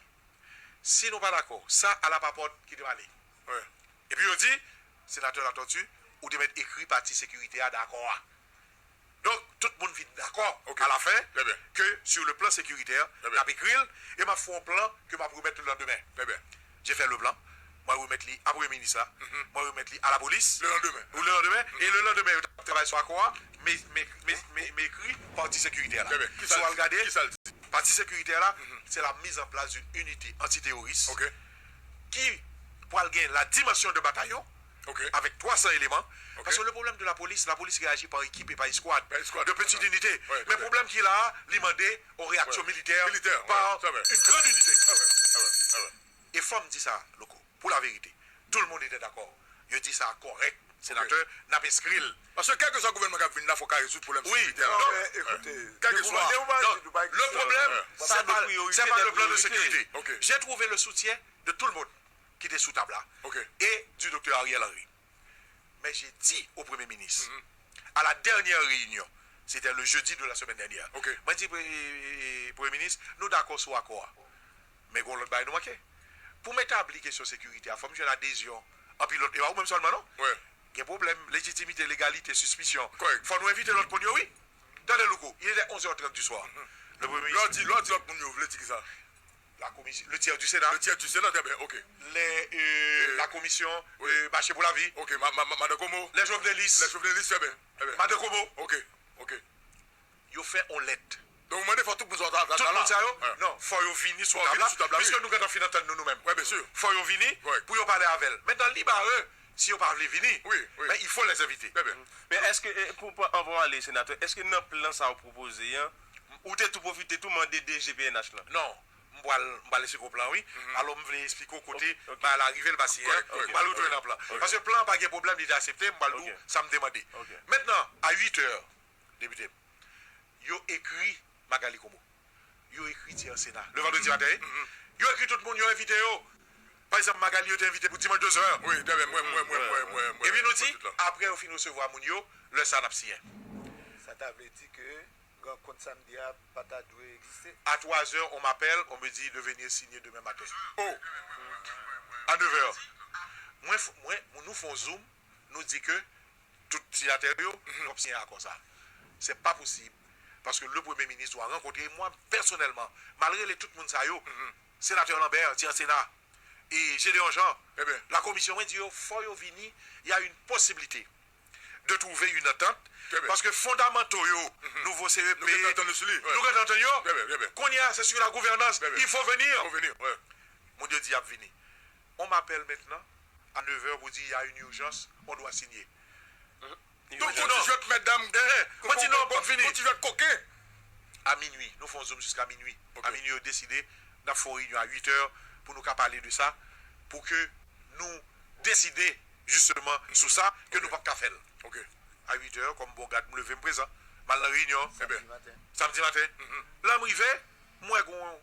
Si nou pa dakò, sa a la papòt ki te pale. Epi yo di, Senatè Latortue, ou te mèt ekri pati sekirite a dakò a. Donk, tout moun vin dakò alafen ke sur le plan sécuritaire, n ap ekri l, e m ap fè yon plan ke m ap remèt le lendemain. Je fais le plan, mwen remèt li a Premye Minis la, mwen remèt li a lapolis. Le lendemain. Ou le lendemamen, e le lendemain, yo t ap travay sou akò a, men, men, men, men, men ekri pati sekiritè la. Si w al gade, pati sekiritè la, c'est la mise en place d'une unité antiterroriste ki pral gen la dimension de bataillon avec trois cents éléments. Parce que le problème de la police, la police réagit par équipe et par escouade, de petites unités. Mais problème ki la, li mande yon reaksyon militè par une grande unité. E fò m di sa, Louko, pou laverite, tout le monde était d'accord. Yo di sa kòrèk, senatè, n ap enskri l. Paske kèlkeswa gouvènman k ap vin la, fò ka rezoud pwoblèm sekirite a. Wi, donk, kèlkeswa. Donk, le problème, c'est pas, c'est pas le plan de sécurité. J'ai trouvé le soutien de tout le monde ki te sou tab la, et du docteur Ariel Henry. Mais j'ai dit au Premier ministre, à la dernière réunion, c'était le jeudi de la semaine dernière, mwen di, Premye Minis, nou dakò sou akò a. Men gen yon lòt bagay nou manke. Pou m etabli kesyon sekirite a, fò m jwenn adezyon anpil lòt, e pa ou menm sèlman non. Gen pwoblèm, lejitimite, legalite, sispisyon. Fò nou envite lòt moun yo, wi. Tande, Louko, il était onze heures trente du soir. Le Premye Minis. Lè w di, lè w di lòt moun yo, vle di kisa? La commission, le tiers du Sénat. Le tiers du Sénat, trè byen, ok. Les, euh, la commission, euh, Marché pour la vie. Ok, ma, ma, ma, Madan Komo. Les jovenelistes. Les jovenelistes, trè byen, trè byen. Madan Komo. Ok, ok. Yo fè yon lèt. Donk, ou mande fò tout moun sa yo ta, ta, ta la. Tout moun sa yo, non, fò yo vini sou tab la, piske nou gentan fin antann nou, nou menm. Wi, byen si. Fò yo vini pou yo pale avè l. Mentnan, libre à eux, si yo pa vle vini, men il faut les inviter. Trè byen. Men èske, e, pou, pou, anvan w ale, senatè, èske nan plan sa w pwopoze an, ou te tou pwofite tou mande DG PNH lan? Non, m pral, m pral esplike w plan, wi. Alò, m vle esplike w kote bagay la rive, l pa siyen, m pral retounen nan plan. Paske plan an pa gen pwoblèm, li te aksepte, m pral di w sa m te mande. Mentnan, a uit è, depite m, yo ekri Magalie Comeau. Yo ekri Tiers Sénat. Le vandredi maten, wi. Yo ekri tout moun, yo envite yo. Pa egzanp, Magalie, yo te envite pou dimanch de zè. Wi, trè byen, mwen, mwen, mwen, mwen, mwen, mwen. Epi nou di, apre yo fin resevwa moun yo, lè sa n ap siyen. Sa ta vle di ke rankont samdi a pa ta dwe egziste? À trois heures, on m'appelle, on me dit de venir signer demain matin. Oh! À neuf heures. Mwen, f-, mwen, nou fè yon Zoom, nou di ke tout senatè yo, nou ap siyen akò sa. Se pa posib, paske le Premye Minis dwa rankontre mwen pèsonèlman, m al rele tout moun sa yo, senatè Lambert, Tiers Sénat, e Gédéon Jean, la commission, mwen di yo, fò yo vini, il y a une possibilité de trouver une entente, paske fondamanto yo, nouvo CEP, nou gentan antann yo, kounye a, c'est sur la gouvernance, il faut venir. Moun yo di y ap vini. On m'appelle maintenant à neuf heures pour dire il y a une urgence, on doit signer. Donk, yon ti jwèt mètdam, yon ti jwèt koken. A minui, nou fè yon Zoom jiska minui. A minui, yo deside, n ap fè yon reyinyon a uit è pou nou ka pale de sa, pou ke nou deside jisteman sou sa ke nou p ap ka fè l. A uit è, kòm bon gad, m leve, m prezan. M al nan reyinyon. Samdi maten. Lè m rive, m wè gen yon,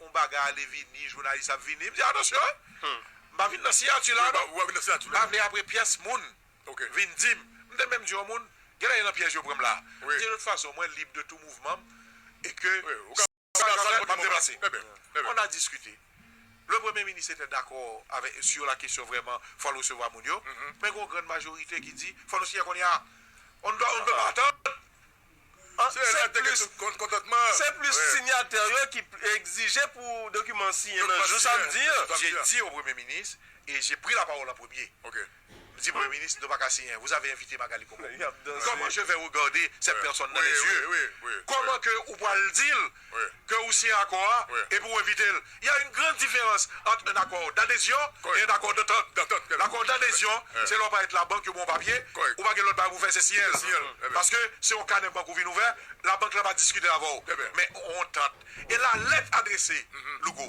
yon bagay ale vini, jounalis ap vini. M di, atansyon, wi. M pa vin nan siyati la, non. M pa vle apre pyès moun vin di m. M te menm di yon moun, genlè e nan pyèj yo pran m la. M di, de toute façon, mwen lib de tout mouvman m e ke sa ka fèt, m ap deplase. On a discuté. Le Premye Minis te dakò avèk, sur la question, vrèman, fò l resevwa moun yo. Men gen yon grann majorite ki di, fò nou siyen kounye a. On ne doit, on ne peut pas attendre. Se plis, se plis sinyatè yo ki egzije pou dokiman siyen nan jou samdi an. J'ai dit au Premier ministre, et j'ai pris la parole en premier. M di Premye Minis, nou pa ka siyen. Vous avez invité Magalie Comeau. Comment je vais regarder cette personne dans les yeux? Kòman ke ou pral di l ke ou siyen akò a epi ou envite l? Il y a une grande différence entre un accord d'adhésion et un accord d'entente. L'accord d'adhésion, se lè w parèt labank, yo ba w papye, ou pa gen lòt bagay pou fè, se siyen l. Paske se yon kanè bank ou vin ouvè, labank la pa diskite avè w. Men yon antant. E la lèt adrese, Louko,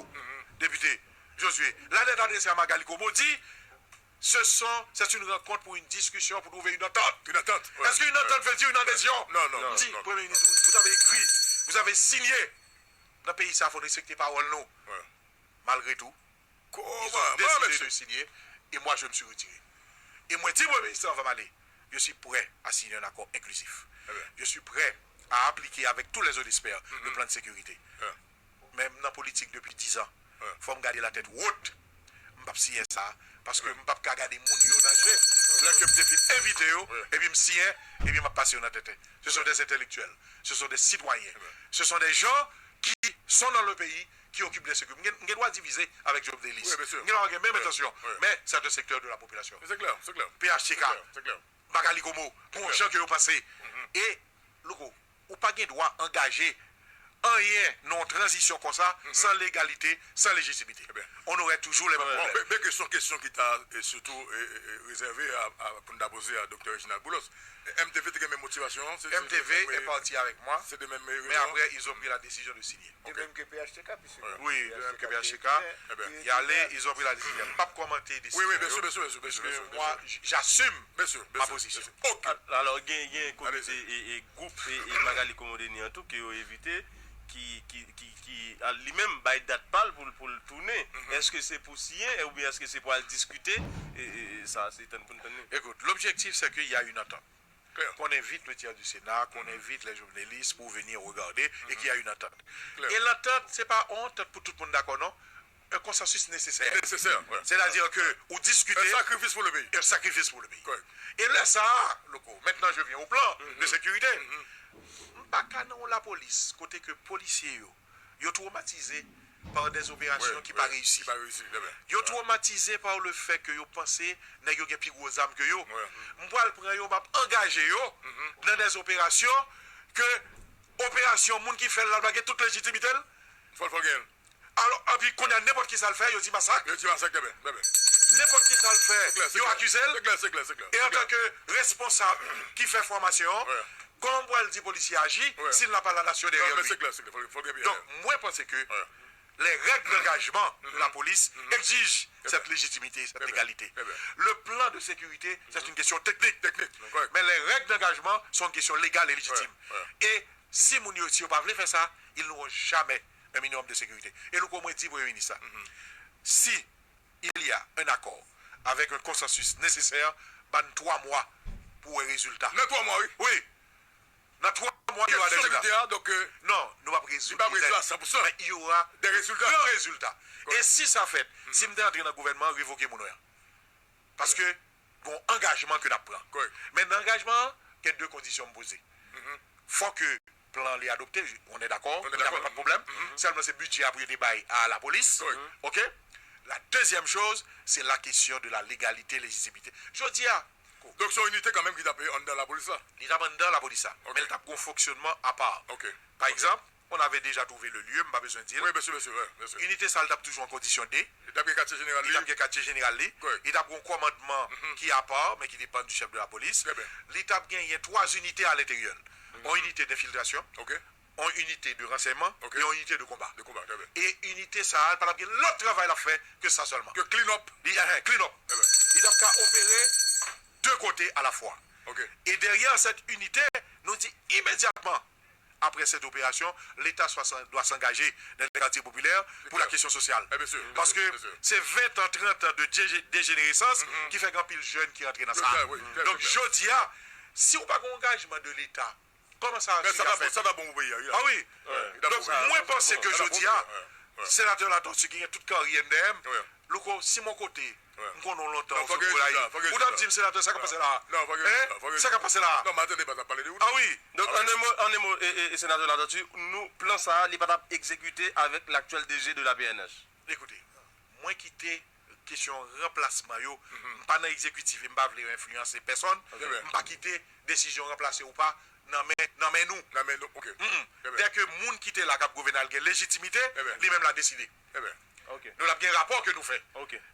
depite Josué, la lèt adrese a Magalie Comeau di, ce sont, c'est une rencontre pour une discussion, pour trouver une entente. Une entente, ouais. Est-ce qu'une entente veut dire une adhésion? Non, non, non. M di, Premye Minis, vous, vous avez écrit, vous avez signé. Nan peyi sa, fò n respekte pawòl nou. Malgre tou, ils ont décidé de signer et moi, je me suis retiré. E mwen di Premye Minis, anvan m ale, je suis prêt à signer un accord inclusif. Je suis prêt à appliquer avec tous les autres experts le plan de sécurité. Men m nan politik depi diz an. Fò m gade latèt wot. M p ap siyen sa. Paske m p ap ka gade moun yo nan je. Lè ke m te fin envite yo, epi m siyen, epi m ap pase yo nan tenten. Ce sont des intellectuels. Ce sont des citoyens. Ce sont des gens qui sont dans le pays, qui occupent des sécurités. M gen, m gen dwa divize avèk Jovenelis. M gen dwa gen menm entansyon. Men c'est un secteur de la population. P H T K, Magalie Comeau, pou yon jan ke yo panse. E, Louko, ou pa gen dwa angaje anyen nan yon tranzisyon konsa san legalite, san lejitimite. On aurait toujours les mêmes problèmes. Men ke se yon kesyon ki ta, e, sitou, e, e, e, rezève a, a, pou n ta poze a Doktè Reginald Boulos. M T V te gen menm motivasyon an? M T V est parti avec moi, mais après, ils ont pris la décision de signer. De même que P H T K, puisque oui, de même que P H T K, il y allait, ils ont pris la décision. M p ap kòmante desizyon yo, puisque moi, j-, j'assume ma position. Alò, gen, gen komite e, e gwoup e, e Magalie Comeau Denis an tou ke yo envite, ki, ki, ki, ki, a, li menm bay dat pa l pou l, pou l tounen. Èske se pou siyen, oubyen èske se pou al diskite? E, e, e sa, se tann pou n tann li. Écoute, l'objectif, c'est qu'il y a une entente. Qu'on invite le tiers du Sénat, qu'on invite les journalistes pour venir regarder et qu'il y a une entente. E lantant, se pa yon antant pou tout moun dakò, non. Un consensus nécessaire. Nécessaire, ouais. C'est-à-dire que ou diskite. Un sacrifice pour le pays. Un sacrifice pour le pays. Correct. E lè sa a, Louko, maintenant je viens au plan de sécurité. M pa ka nan yon lapolis kote ke polisye yo, yo twomatize par des opérations qui pa reyisi. Yo twomatize par le fait que yo panse nèg yo gen pi gwo zam ke yo. M pral pran yo, m ap angaje yo nan des opérations ke operasyon moun ki fè l la, l pa gen tout lejitimite l. Fò l, fò l genyen l. Alò, epi kounye a, nenpòt ki sa l fè, yo di masak. Yo di masak, trè byen, trè byen. Nenpòt ki sa l fè, yo akize l. Se klè, se klè, se klè. E antanke responsab ki fè fòmasyon an, kòman m pral di polisye aji si l napa la nasyon dèyè li? Non, men se klè, se klè. Fò l, fò l gen pye. Donk, mwen panse ke les règles d'engagement de la police exigent cette légitimité, cette légalité. Le plan de sécurité, c'est une question technique. Technique, correct. Mais les règles d'engagement sont une question légale et légitime. Et si moun yo, si yo pa vle fè sa, ils n'auront jamais un minimum de sécurité. E nou konn mwen di Premye Minis sa. Si il y a un accord avec un consensus nécessaire, ban n twa mwa pou wè rezilta. Nan twa mwa, wi. Wi. Nan twa mwa, il y aura des résultats. Non, nou p ap rezoud li nèt. Men il y aura de grands résultats. E si sa fèt, si m te antre nan gouvènman an, revoke moun wè an. Paske gon angajman ke n ap pran. Men nan angajman an, gen de kondisyon m poze. Fò ke plan an li adopte, on est d'accord, pa de pwoblèm. Sèlman se bidjè a pou yo te bay a lapolis. Oke? La deuxième chose, c'est la question de la légalité, légitimité. Jodi a, Donk, se yon inite kanmenm ki t ap anndan lapolis la? Li t ap anndan lapolis la, men li t ap gon fonksyonman apa. Pa egzanp, on avait déjà trouvé le lieu, m pa bezwen di l. Wi, byen si, byen si, wi, byen si. Inite sa a, li t ap toujou an kondisyon de. Li t ap gen katye jeneral li. Li t ap gen katye jeneral li. Li t ap gen yon kòmandman ki apa, men ki depann du chef de la police. Li t ap genyen twa inite alenteryè l. Yon inite denfiltrasyon, yon inite de ransèyman e yon inite de konba. De konba, trè byen. E inite sa a, li pa t ap gen lòt travay l ap fè ke sa sèlman. Ke clean up. Li, eh, clean up. Li t ap ka opere unité à la fois. Et derrière cette unité, nous dit immédiatement, après cette opération, l'État soit s'en- doit s'engager dans les quartiers populaires pour la question sociale. Parce que c'est vingt ans, trente ans de dégé- dégénérescence qui fait qu'il y a pile jeune qui rentre dans ça. Donc, je dis, si on pas engagement de l'État, kòman sa ap fèt? Sa ta bon pou peyi a, wi. Ah wi. Donk, mwen panse ke jodi a, senatè Latortue ki gen tout karyè m dèyè m, Louko, si mwen kote, m konnen w lontan, ou sou gwo layi, ou t ap di m, senatè, sa k ap pase la a? Hein? Sa k ap pase la a? Ah wi. Donk, an en mo, an en mo, e, e, e, senatè Latortue, nou, plan sa a, li pa t ap egzekite avèk laktyèl D G de la P N H? Ekoute, mwen kite kesyon ranplasman yo, m pa nan egzekitif e m pa vle enfliyanse pèsonn, m pa kite desizyon ranplase ou pa nan men, nan men nou. Nan men nou, ok. Dèke moun ki te la k ap gouvène a l gen lejitimite, li menm l a deside. Nou l ap gen rapò ke nou fè.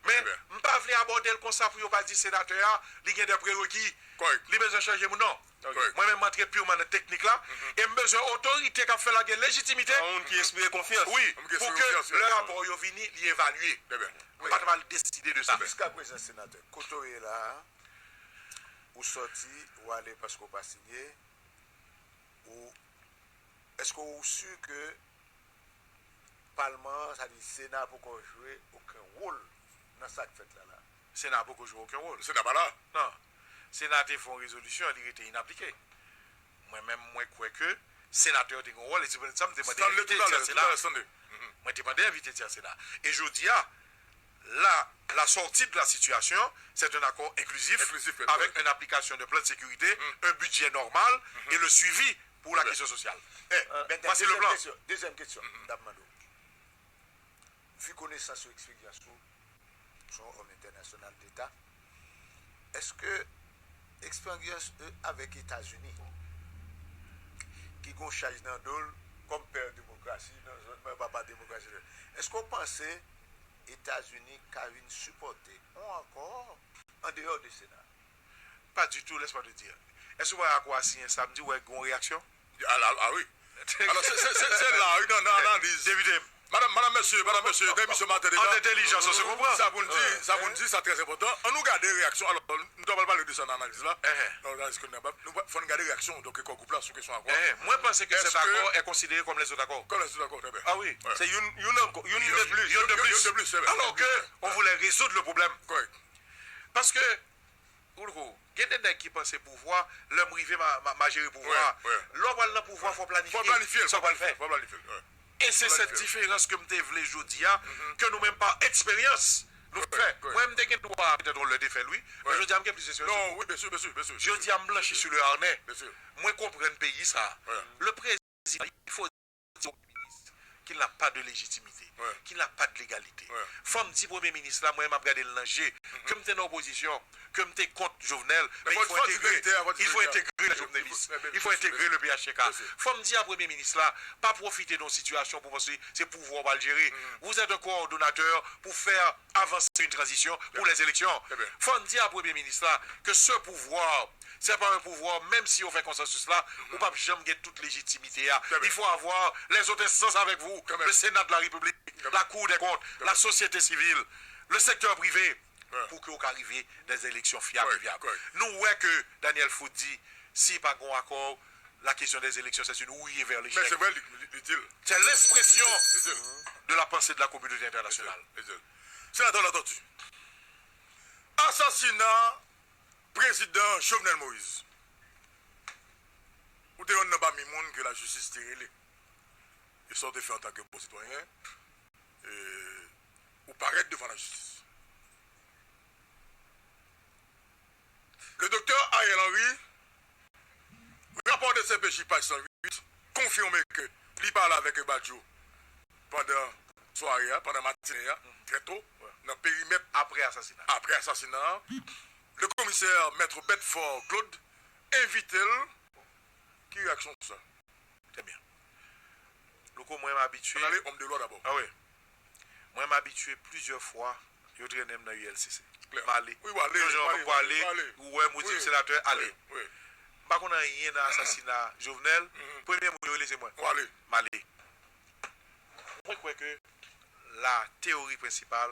Men, m pa vle abòde l konsa pou yo pa di senatè a, li gen de prereki. Li bezwen chanje moun, non. Mwen menm, m antre piman nan teknik la, e m bezwen otorite k ap fè l la gen lejitimite. Yon moun ki enspire konfyans. Wi, pou ke lè rapò yo vini, li evalye. M pa t pral deside de sa. Jiskaprezan, senatè, kote w ye la a, ou sòti, ou ale paske w pa sinye, ou, èske ou si ke palman an, sa di Sena poko jwe okenn wòl nan sa k fèt la la? Sena poko jwe okenn wòl. Sena pa la. Non. Sena te fè yon rezolisyon, li rete inaplike. Mwen menm, mwen kwè ke senatè yo te gen yon wòl, e se poutèt sa m te mande envite ti a Sena. Mwen te mande envite ti a Sena. E jodi a, la, la sortie de la situation, c'est un accord inclusif avec une application de plan de sécurité, un budget normal et le suivi pour la question sociale. Voici le plan. Dezyèm kesyon, dezyèm kesyon, m t ap mande w. Vu konesans ou, eksperyans ou, se yon òm entènasyonal deta, èske eksperyans ou avèk Etazini, ki gon chaj nan do l kòm pè demokrasi, nan zòn mwen, papa demokrasi, èske w panse Etazini ka vin sipòte yon akò andeyò de Sena? Pas du tout, laisse-moi te dire. Èske w wè akò a siyen samdi, w wè gen yon reyaksyon? Ah, ah, ah wi. Alò, se, se, se, se la, wi, nan, nan analiz. Depite m. Madam, madam, mesye, madam, mesye, nan emisyon maten deba. An entèlijans, on se comprend. Sa pou n di, sa pou n di, sa trè enpòtan. An nou gade reyaksyon. Alò, nou ta pral pale de sa nan analiz la. Nan analiz ke nou ap, nou pa, fò n gade reyaksyon, donk, kò gwoup la sou kesyon akò. Mwen panse ke cet accord est considéré comme les autres accords. Comme les autres accords, très bien. Ah wi. Se youn, youn ankò, youn de plis. Youn de plis. Youn de plis, très bien. Alors que on voulait résoudre le problème. Correct. Paske Ou louko, gen de nèg ki panse pouvwa, lè m rive, m a, m a, m a jere pouvwa a. Lè w pral nan pouvwa, fò w planifye sa w pral fè. E se sèt diferans ke m te vle jodi a, ke nou menm pa eksperyans, nou fè. Mwen, m te gen dwa petèt yon lè te fè l, wi. Men jodi a, m gen plis eksperyans ke nou. Jodi a, m blanchi sou le harnais. Mwen konprann peyi sa. Le prezidan, il faut dire au Premier ministre qu'il n'a pas de légitimité, qu'il n'a pas de légalité. Fò m di Premye Minis la, mwen, m ap gade l nan je, ke m te nan opozisyon, ke m te kont Jovenel, men il faut intégrer, il faut intégrer les jovenelistes, il faut intégrer le P H T K. Fò m di a Premye Minis la, pa pwofite de yon sitiyasyon pou panse se pouvwa w pral jere. Vous êtes un coordonnateur pour faire avancer une transition pour les élections. Fò n di a Premye Minis la ke ce pouvoir, c'est pas un pouvoir, menm si yo fè konsansis la, ou p ap janm gen tout lejitimite a. Il faut avoir les autres instances avec vous, le Sénat de la République, la Cour des comptes, la société civile, le secteur privé, pou ke w ka rive des élections fiables et viables. Nou wè ke Daniel Foot di, si pa gen akò, la question des élections, c'est une ruée vers l'échec. Men se vre, li, li, li di l. C'est l'expression de la pensée de la communauté internationale. Senatè Latortue, asasina prezidan Jovenel Moïse, ou te yonn nan pami moun ke lajistis te rele. E sa w te fè antanke bon sitwayen, e, ou parèt devan lajistis. Le doktè Ariel Henry, rapò de C P J paj san uit, konfime ke li pale avèk Badio pandan sware a, pandan matine a, trè to, nan perimèt apre asasina, apre asasina a. Le komisè Mèt Bedford Claude envite l. Ki reyaksyon w sou sa? Très bien. Louko, mwen, m abitye. Ann ale homme de loi d'abord. Ah wi. Mwen, m abitye plizyè fwa yo trennen m nan U L C C. M ale. Wi, w ale, yon jan w ale, w ale, ou wè m, ou di m, senatè, ale. M pa konn anyen nan asasina Jovenel. Premye moun yo rele se mwen. W ale. M ale. Mwen kwè ke la théorie principale,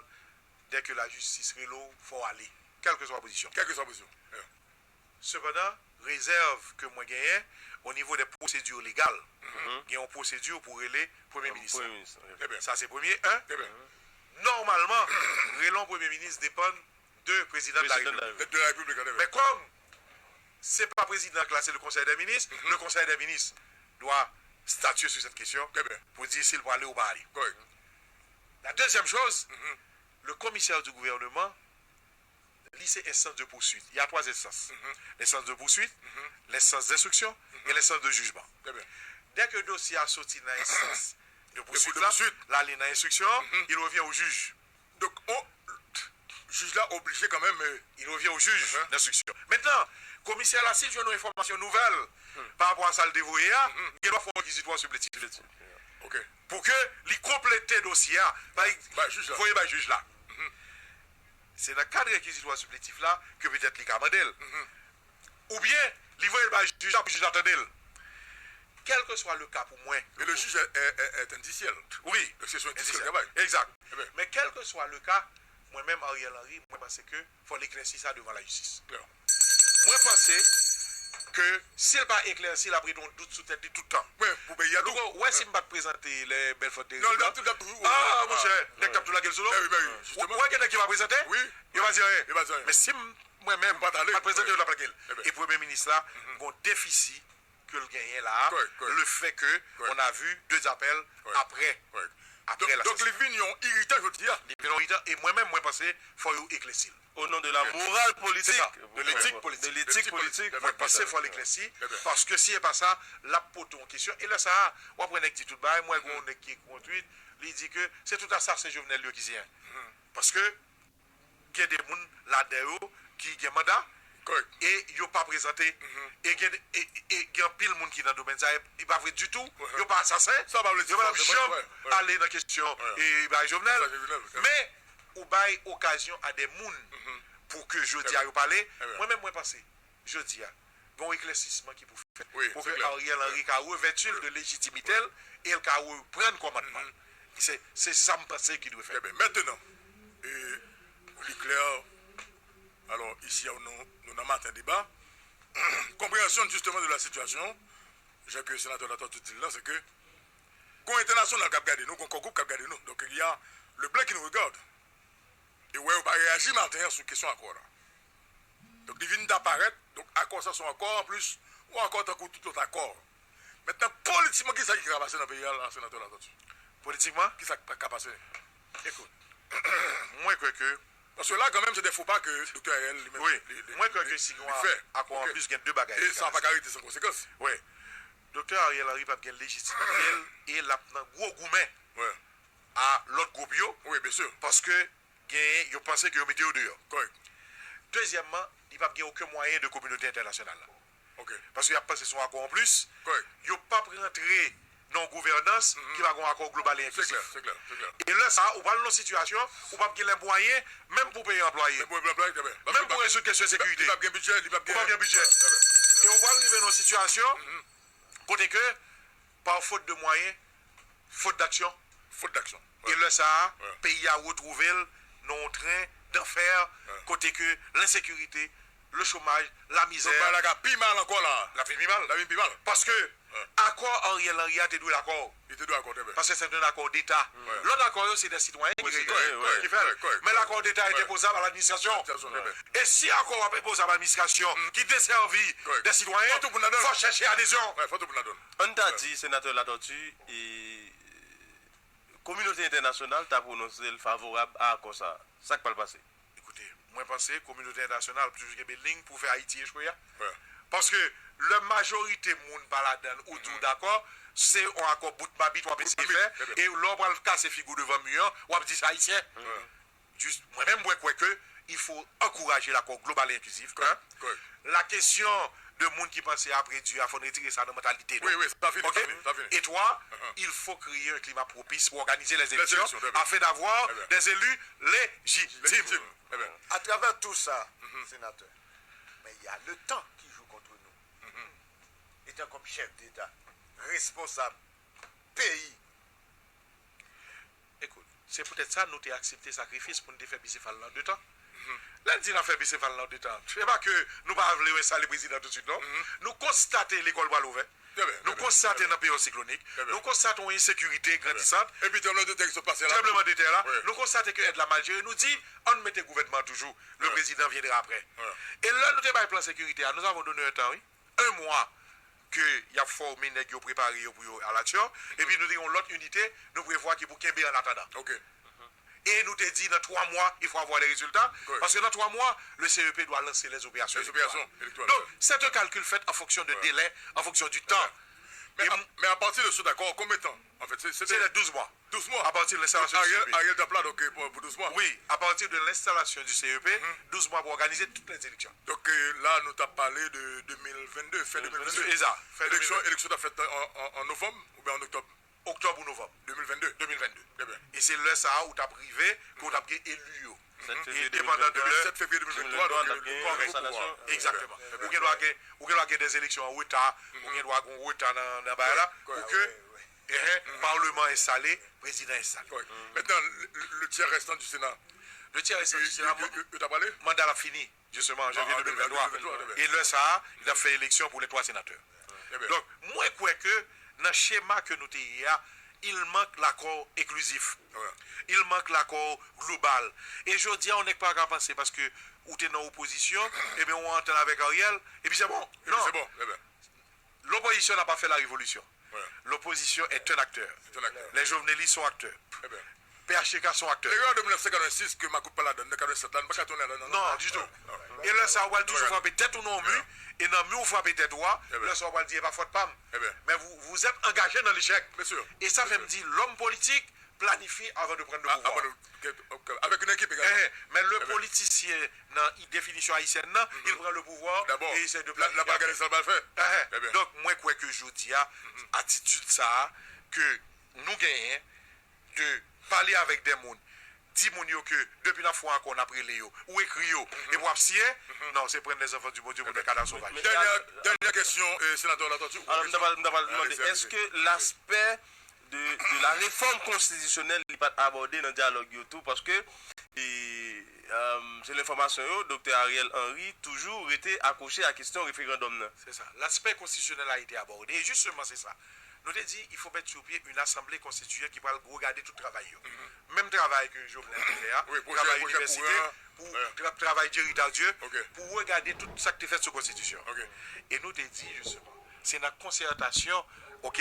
dès que la justice rele w, fò w ale. Kèlkeswa pozisyon. Kèlkeswa pozisyon. Sepandan, rezèv ke mwen genyen, o nivo dè pwosedi legal, gen yon pwosedi pou rele Premye Minis la. Sa se premye, en. Nòmalman, rele yon Premye Minis depann de Prezidan de la Repiblik. Men kòm se pa Prezidan k la, se le Conseil des ministres, le Conseil des ministres doit statuer sur cette question pou di si l prale ou pa ale. La deuxième chose, le commissaire du gouvernement, li se instance de poursuite. Il y a trois instances. L'instance de poursuite, l'instance d'instruction et l'instance de jugement. Dès que dosye a soti nan instance de poursuite la, l ale nan instriksyon, il revient au juge. Donk, on, jij la oblije kanmenm. Il revient au juge d'instruction. Mentnan, komisè la, si l jwenn yon enfòmasyon nouvèl pa rapò a sa l te voye a, li gen dwa fè yon rekizitwa siplektif. Pou ke li konplete dosye a, voye bay jij la. Se nan kad rekizitwa siplektif la ke petèt li ka mande l. Oubyen, li voye l bay jij la pou jij la tande l. Kèlkeswa le ka pou mwen. Et le juge est, est, est indiciel. Wi. Donk se sou endis ke l travay. Egzak. Men kèlkeswa le ka, mwen menm Ariel Henry, mwen panse ke fò l eklèsi sa devan lajistis. Mwen panse ke si l pa eklèsi, l ap rete yon dout sou tèt li tout tan. Wi, pou peyi a tou. Ou wè si m pa t prezante lè Belfort te rezoud la? Ah, monchè, nèg t ap tou lage l sou do. Ou wè gen nèg ki pa prezante? Yo pa di anyen. Men si m, mwen menm, pa t prezante, yo t ap lage l. E premye minis la, gon defisi ke l genyen la, le fait que on a vu deux appels après, après la session. Donk, li vin yon iritan jodi a. Li vin yon iritan, e mwen menm, mwen panse fò yo eklèsi l. Au nom de la morale politique. De l'éthique politique. De l'éthique politique. Mwen panse fò l eklèsi, paske si e pa sa, l ap pote yon kesyon. E lè sa a, w ap wè nèg di tout bagay, mwen gen yon nèg ki ekri yon tweet, li di ke se tout asasen Jovenel yo ki siyen. Paske gen de moun ladan yo ki gen manda e yo pa prezante. E gen, e, e gen anpil moun ki nan domèn sa, e pa vre ditou, yo pa asasen, yo pa t ap janm ale nan kesyon e bagay Jovenel. Men, ou bay okazyon a de moun pou ke jodi a yo pale. Mwen menm, mwen panse, jodi a, gen yon eklèsisman ki pou fèt pou ke Ariel Henry ka revèti l de lejitimite l e l ka reprann kòmandman l. Se, se sa m panse ki dwe fèt. Trè byen. Mentnan, e, li klè, alò, isi a nou, nou nan maten deba, konpreyansyon n jisteman de la sitiyasyon, jan ke senatè Latortue di l lan, se ke gon entènasyonal k ap gade nou, gon kò gwoup k ap gade nou. Donk, il y a le blanc qui nous regarde. E wè yo pa reyaji maten an sou kesyon akò la. Donk, li vin ta parèt, donk, akò sa se yon akò, anplis, yon akò tankou tout lòt akò. Mentnan, politikman, kisa ki ka pase nan peyi a la, senatè Latortue? Politikman? Kisa ki ka pase? Ekout, mwen kwè ke. Paske la, kanmenm, se de fo pa ke Doktè Ariel li menm li, li, li, li fè. Wi, mwen kwè ke si gen yon akò anplis, gen de bagay ki ka pase. E sa pa ka rete san konsekans. Wi. Doktè Ariel Henry p ap gen lejitimite l e l ap nan gwo goumen a lòt gwoup yo. Wi, byen si. Paske genyen, yo panse ke yo mete yo deyò. Kòrèk. Dezyèmman, li p ap gen okenn mwayen de kominote entènasyonal la. Ok. Paske y ap panse se yon akò anplis. Kòrèk. Yo p ap rantre nan yon gouvènans ki pa gen yon akò global e enklizif. Se klè, se klè, se klè. E lè sa a, ou pral nan yon sitiyasyon, ou p ap gen lè mwayen, menm pou peye anplwaye. Menm pou peye anplwaye, trè byen. Menm pou rezoud kesyon ensekirite. Li p ap gen bidjè, li p ap gen. Ou p ap gen bidjè. Trè byen. E ou pral rive nan yon sitiyasyon kote ke, pa fot de mwayen, fot daksyon. Fot daksyon. E lè sa a, peyi a retwouve l nan yon tren danfè, kote ke lensekirite, le chomaj, lamizè. Donk, bagay la ka pi mal ankò la. L ap vin pi mal. L ap vin pi mal. Paske akò Ariel Henry a te dwe lakò. Li te dwe akò, trè byen. Paske se te yon akò deta. Lòt akò yo, se de sitwayen ki regle, ki fè l. Men lakò deta est imposable à l'administration. E si akò w ap enpozab a administrasyon ki desèvi de sitwayen, fò chèche adezyon. Ann ta di, senatè Latortue, e, kominote entènasyonal ta pwononse l favorab a akò sa a. Sa k pral pase? Ekoute, mwen panse kominote entènasyonal ap toujou kenbe liy pou fè Ayiti echwe a. Paske lè majorite moun pa ladan l ou di w dakò, se yon akò bout mabit w ap eseye fè, e lè w pral kase figi w devan mi an, w ap di se ayisyen. Jis, mwen menm, mwen kwè ke il faut encourager l'accord global et inclusif, hein. La kesyon de moun ki panse apre Dye a, fò n retire sa nan mantalite nou. Wi, wi, sa fini, sa fini, sa fini. Et trois, il faut créer un climat propice pour organiser les élections afin d'avoir des élus légitimes. Légitimes. Trè byen. Atravè tou sa, senatè, men y a le temps qui joue contre nous. Etan kòm chèf deta, responsab peyi, Ekout, se poutèt sa nou te aksepte sakrifis pou n te fè Bisefal nan de tan. Lè n di n ap fè bisefal nan de tan, se pa ke nou pa vle enstale prezidan toutswit, non. Nou konstate lekòl pral ouvè. Nou konstate nan peryòd siklonik. Nou konstate yon ensekirite grandisant. Epi tranblemanntè ki sot pase la. Tranblemanntè la. Nou konstate ke èd la mal jere. Nou di, ann mete gouvènman an toujou. Le président viendra après. E lè nou te bay plan sekirite a, nous avons donné un temps, wi. Un mois ke y ap fòme nèg yo, prepare yo pou yo a l'action. Epi nou te gen yon lòt inite, nou prevwa ki pou kenbe an atandan. E nou te di nan twa mwa, il faut avoir les résultats, paske nan twa mwa, le C E P doit lancer les opérations électorales. Donc, c'est un calcul fait en fonction de délai, en fonction du temps. Men a pati de ce d'accord, konbyen tan? An fèt, se C'est les douze mois. Douz mwa. À partir de l'installation du C E P. Ariel t ap la, donk, pou douz mwa. Oui, à partir de l'installation du C E P, douze mois pour organiser toutes les élections. Donk, la, nou t ap pale de de mil vennde, fè de mil vennde. C'est ça, fin Eleksyon, deux mille vingt-deux. Eleksyon t ap fèt an, an, an novanm oubyen an oktòb? Octobre ou novembre deux mille vingt-deux. deux mille vingt-deux. Trè byen. E se lè sa a ou t ap rive, ke ou t ap gen eli yo. Sèt fevriye de mil venntwa, Sèt fevriye de mil venntwa, donk, n ap gen nou poko enstalasyon. Pouvwa. Egzakteman. Ou gen dwa gen, ou gen dwa gen des élections en retard, ou gen dwa gen yon reta nan, nan bagay la, pou ke, ehe, palman enstale, prezidan enstale. Maintenant, le, le tiers restant du Sénat, Le tiers restant du Sénat, yo t ap pale? Manda l ap fini, justement, en janvier Ah, deux mille vingt-trois. deux mille vingt-trois, très bien. E lè sa a, li t ap fè eleksyon pou les trois sénateurs. Très bien. Donk, mwen kwè ke nan chema ke nou te ye a, il manque l'accord inclusif. Ouais. Il manque l'accord global. E jodi a, yon nèg pa ka panse paske ou te nan opozisyon, ebyen ou antann avèk Ariel, epi se bon. Epi Non. Se bon, trè byen. L'opposition n'a pas fait la révolution. Ouais. L'opposition est un acteur. C'est un acteur. Les Jovenelistes sont acteurs. Trè byen. P H T K sont acteurs. Erè de mil nèf san katrevensis ke Makout pa ladan, de katrevensis la, nou pa ka tounen ladan, non? Non, ditou. Ah, ouais. E lè sa a, ou pral toujou frape tèt ou nan yon mi, e nan mi ou frape tèt ou a, lè sa a, ou pral di, e pa fòt pa m. Trè byen. Men vous, vous êtes engagé dans l'échec. Bien sûr. E sa fè m di, l'homme politique planifie avant de prendre le Ah, pouvoir. Avant de, ok, ok. Avec une équipe également. Eh, men le politisyen nan definisyon ayisyèn nan, il prend le pouvoir D'abord, et essaie de la, la planifier pa gade après. sa l pral fè. Eh, Trè byen. Donk, mwen kwè ke jodi a, atitid sa a ke nou genyen de pale avèk de moun, di moun yo ke depi n ap fè yon akò, n ap rele yo, ou ekri yo, epi w ap siyen, non, se prendre les enfants du Bondye pour des cadavres sauvages. Dènyè, dènyè kesyon, eh, Senatè Latortue. Alò, m ta pral, m ta pral mande, Allez-y, èske laspè de, de la réforme constitutionnelle li pa t abòde nan dyalòg yo tou? Paske, e, euh, selon enfòmasyon yo, Doktè Ariel Henry toujou rete akwoche a kesyon referandòm nan. C'est ça. L'aspect constitutionnel a été abordé. Et justement, c'est ça. Nou te di, il faut mettre sur pied une assemblée constituante qui va regarder tout travay yo. Menm travay ke Jovenel te fè a, Oui, projet, travay projet inivèsité, courant. pou Ouais. tra- travay Jerry Tardieu, Ok. pou regarde tout sa k te fèt sou konstitisyon. Ok. E nou te di, justement, se nan konsètasyon, ok,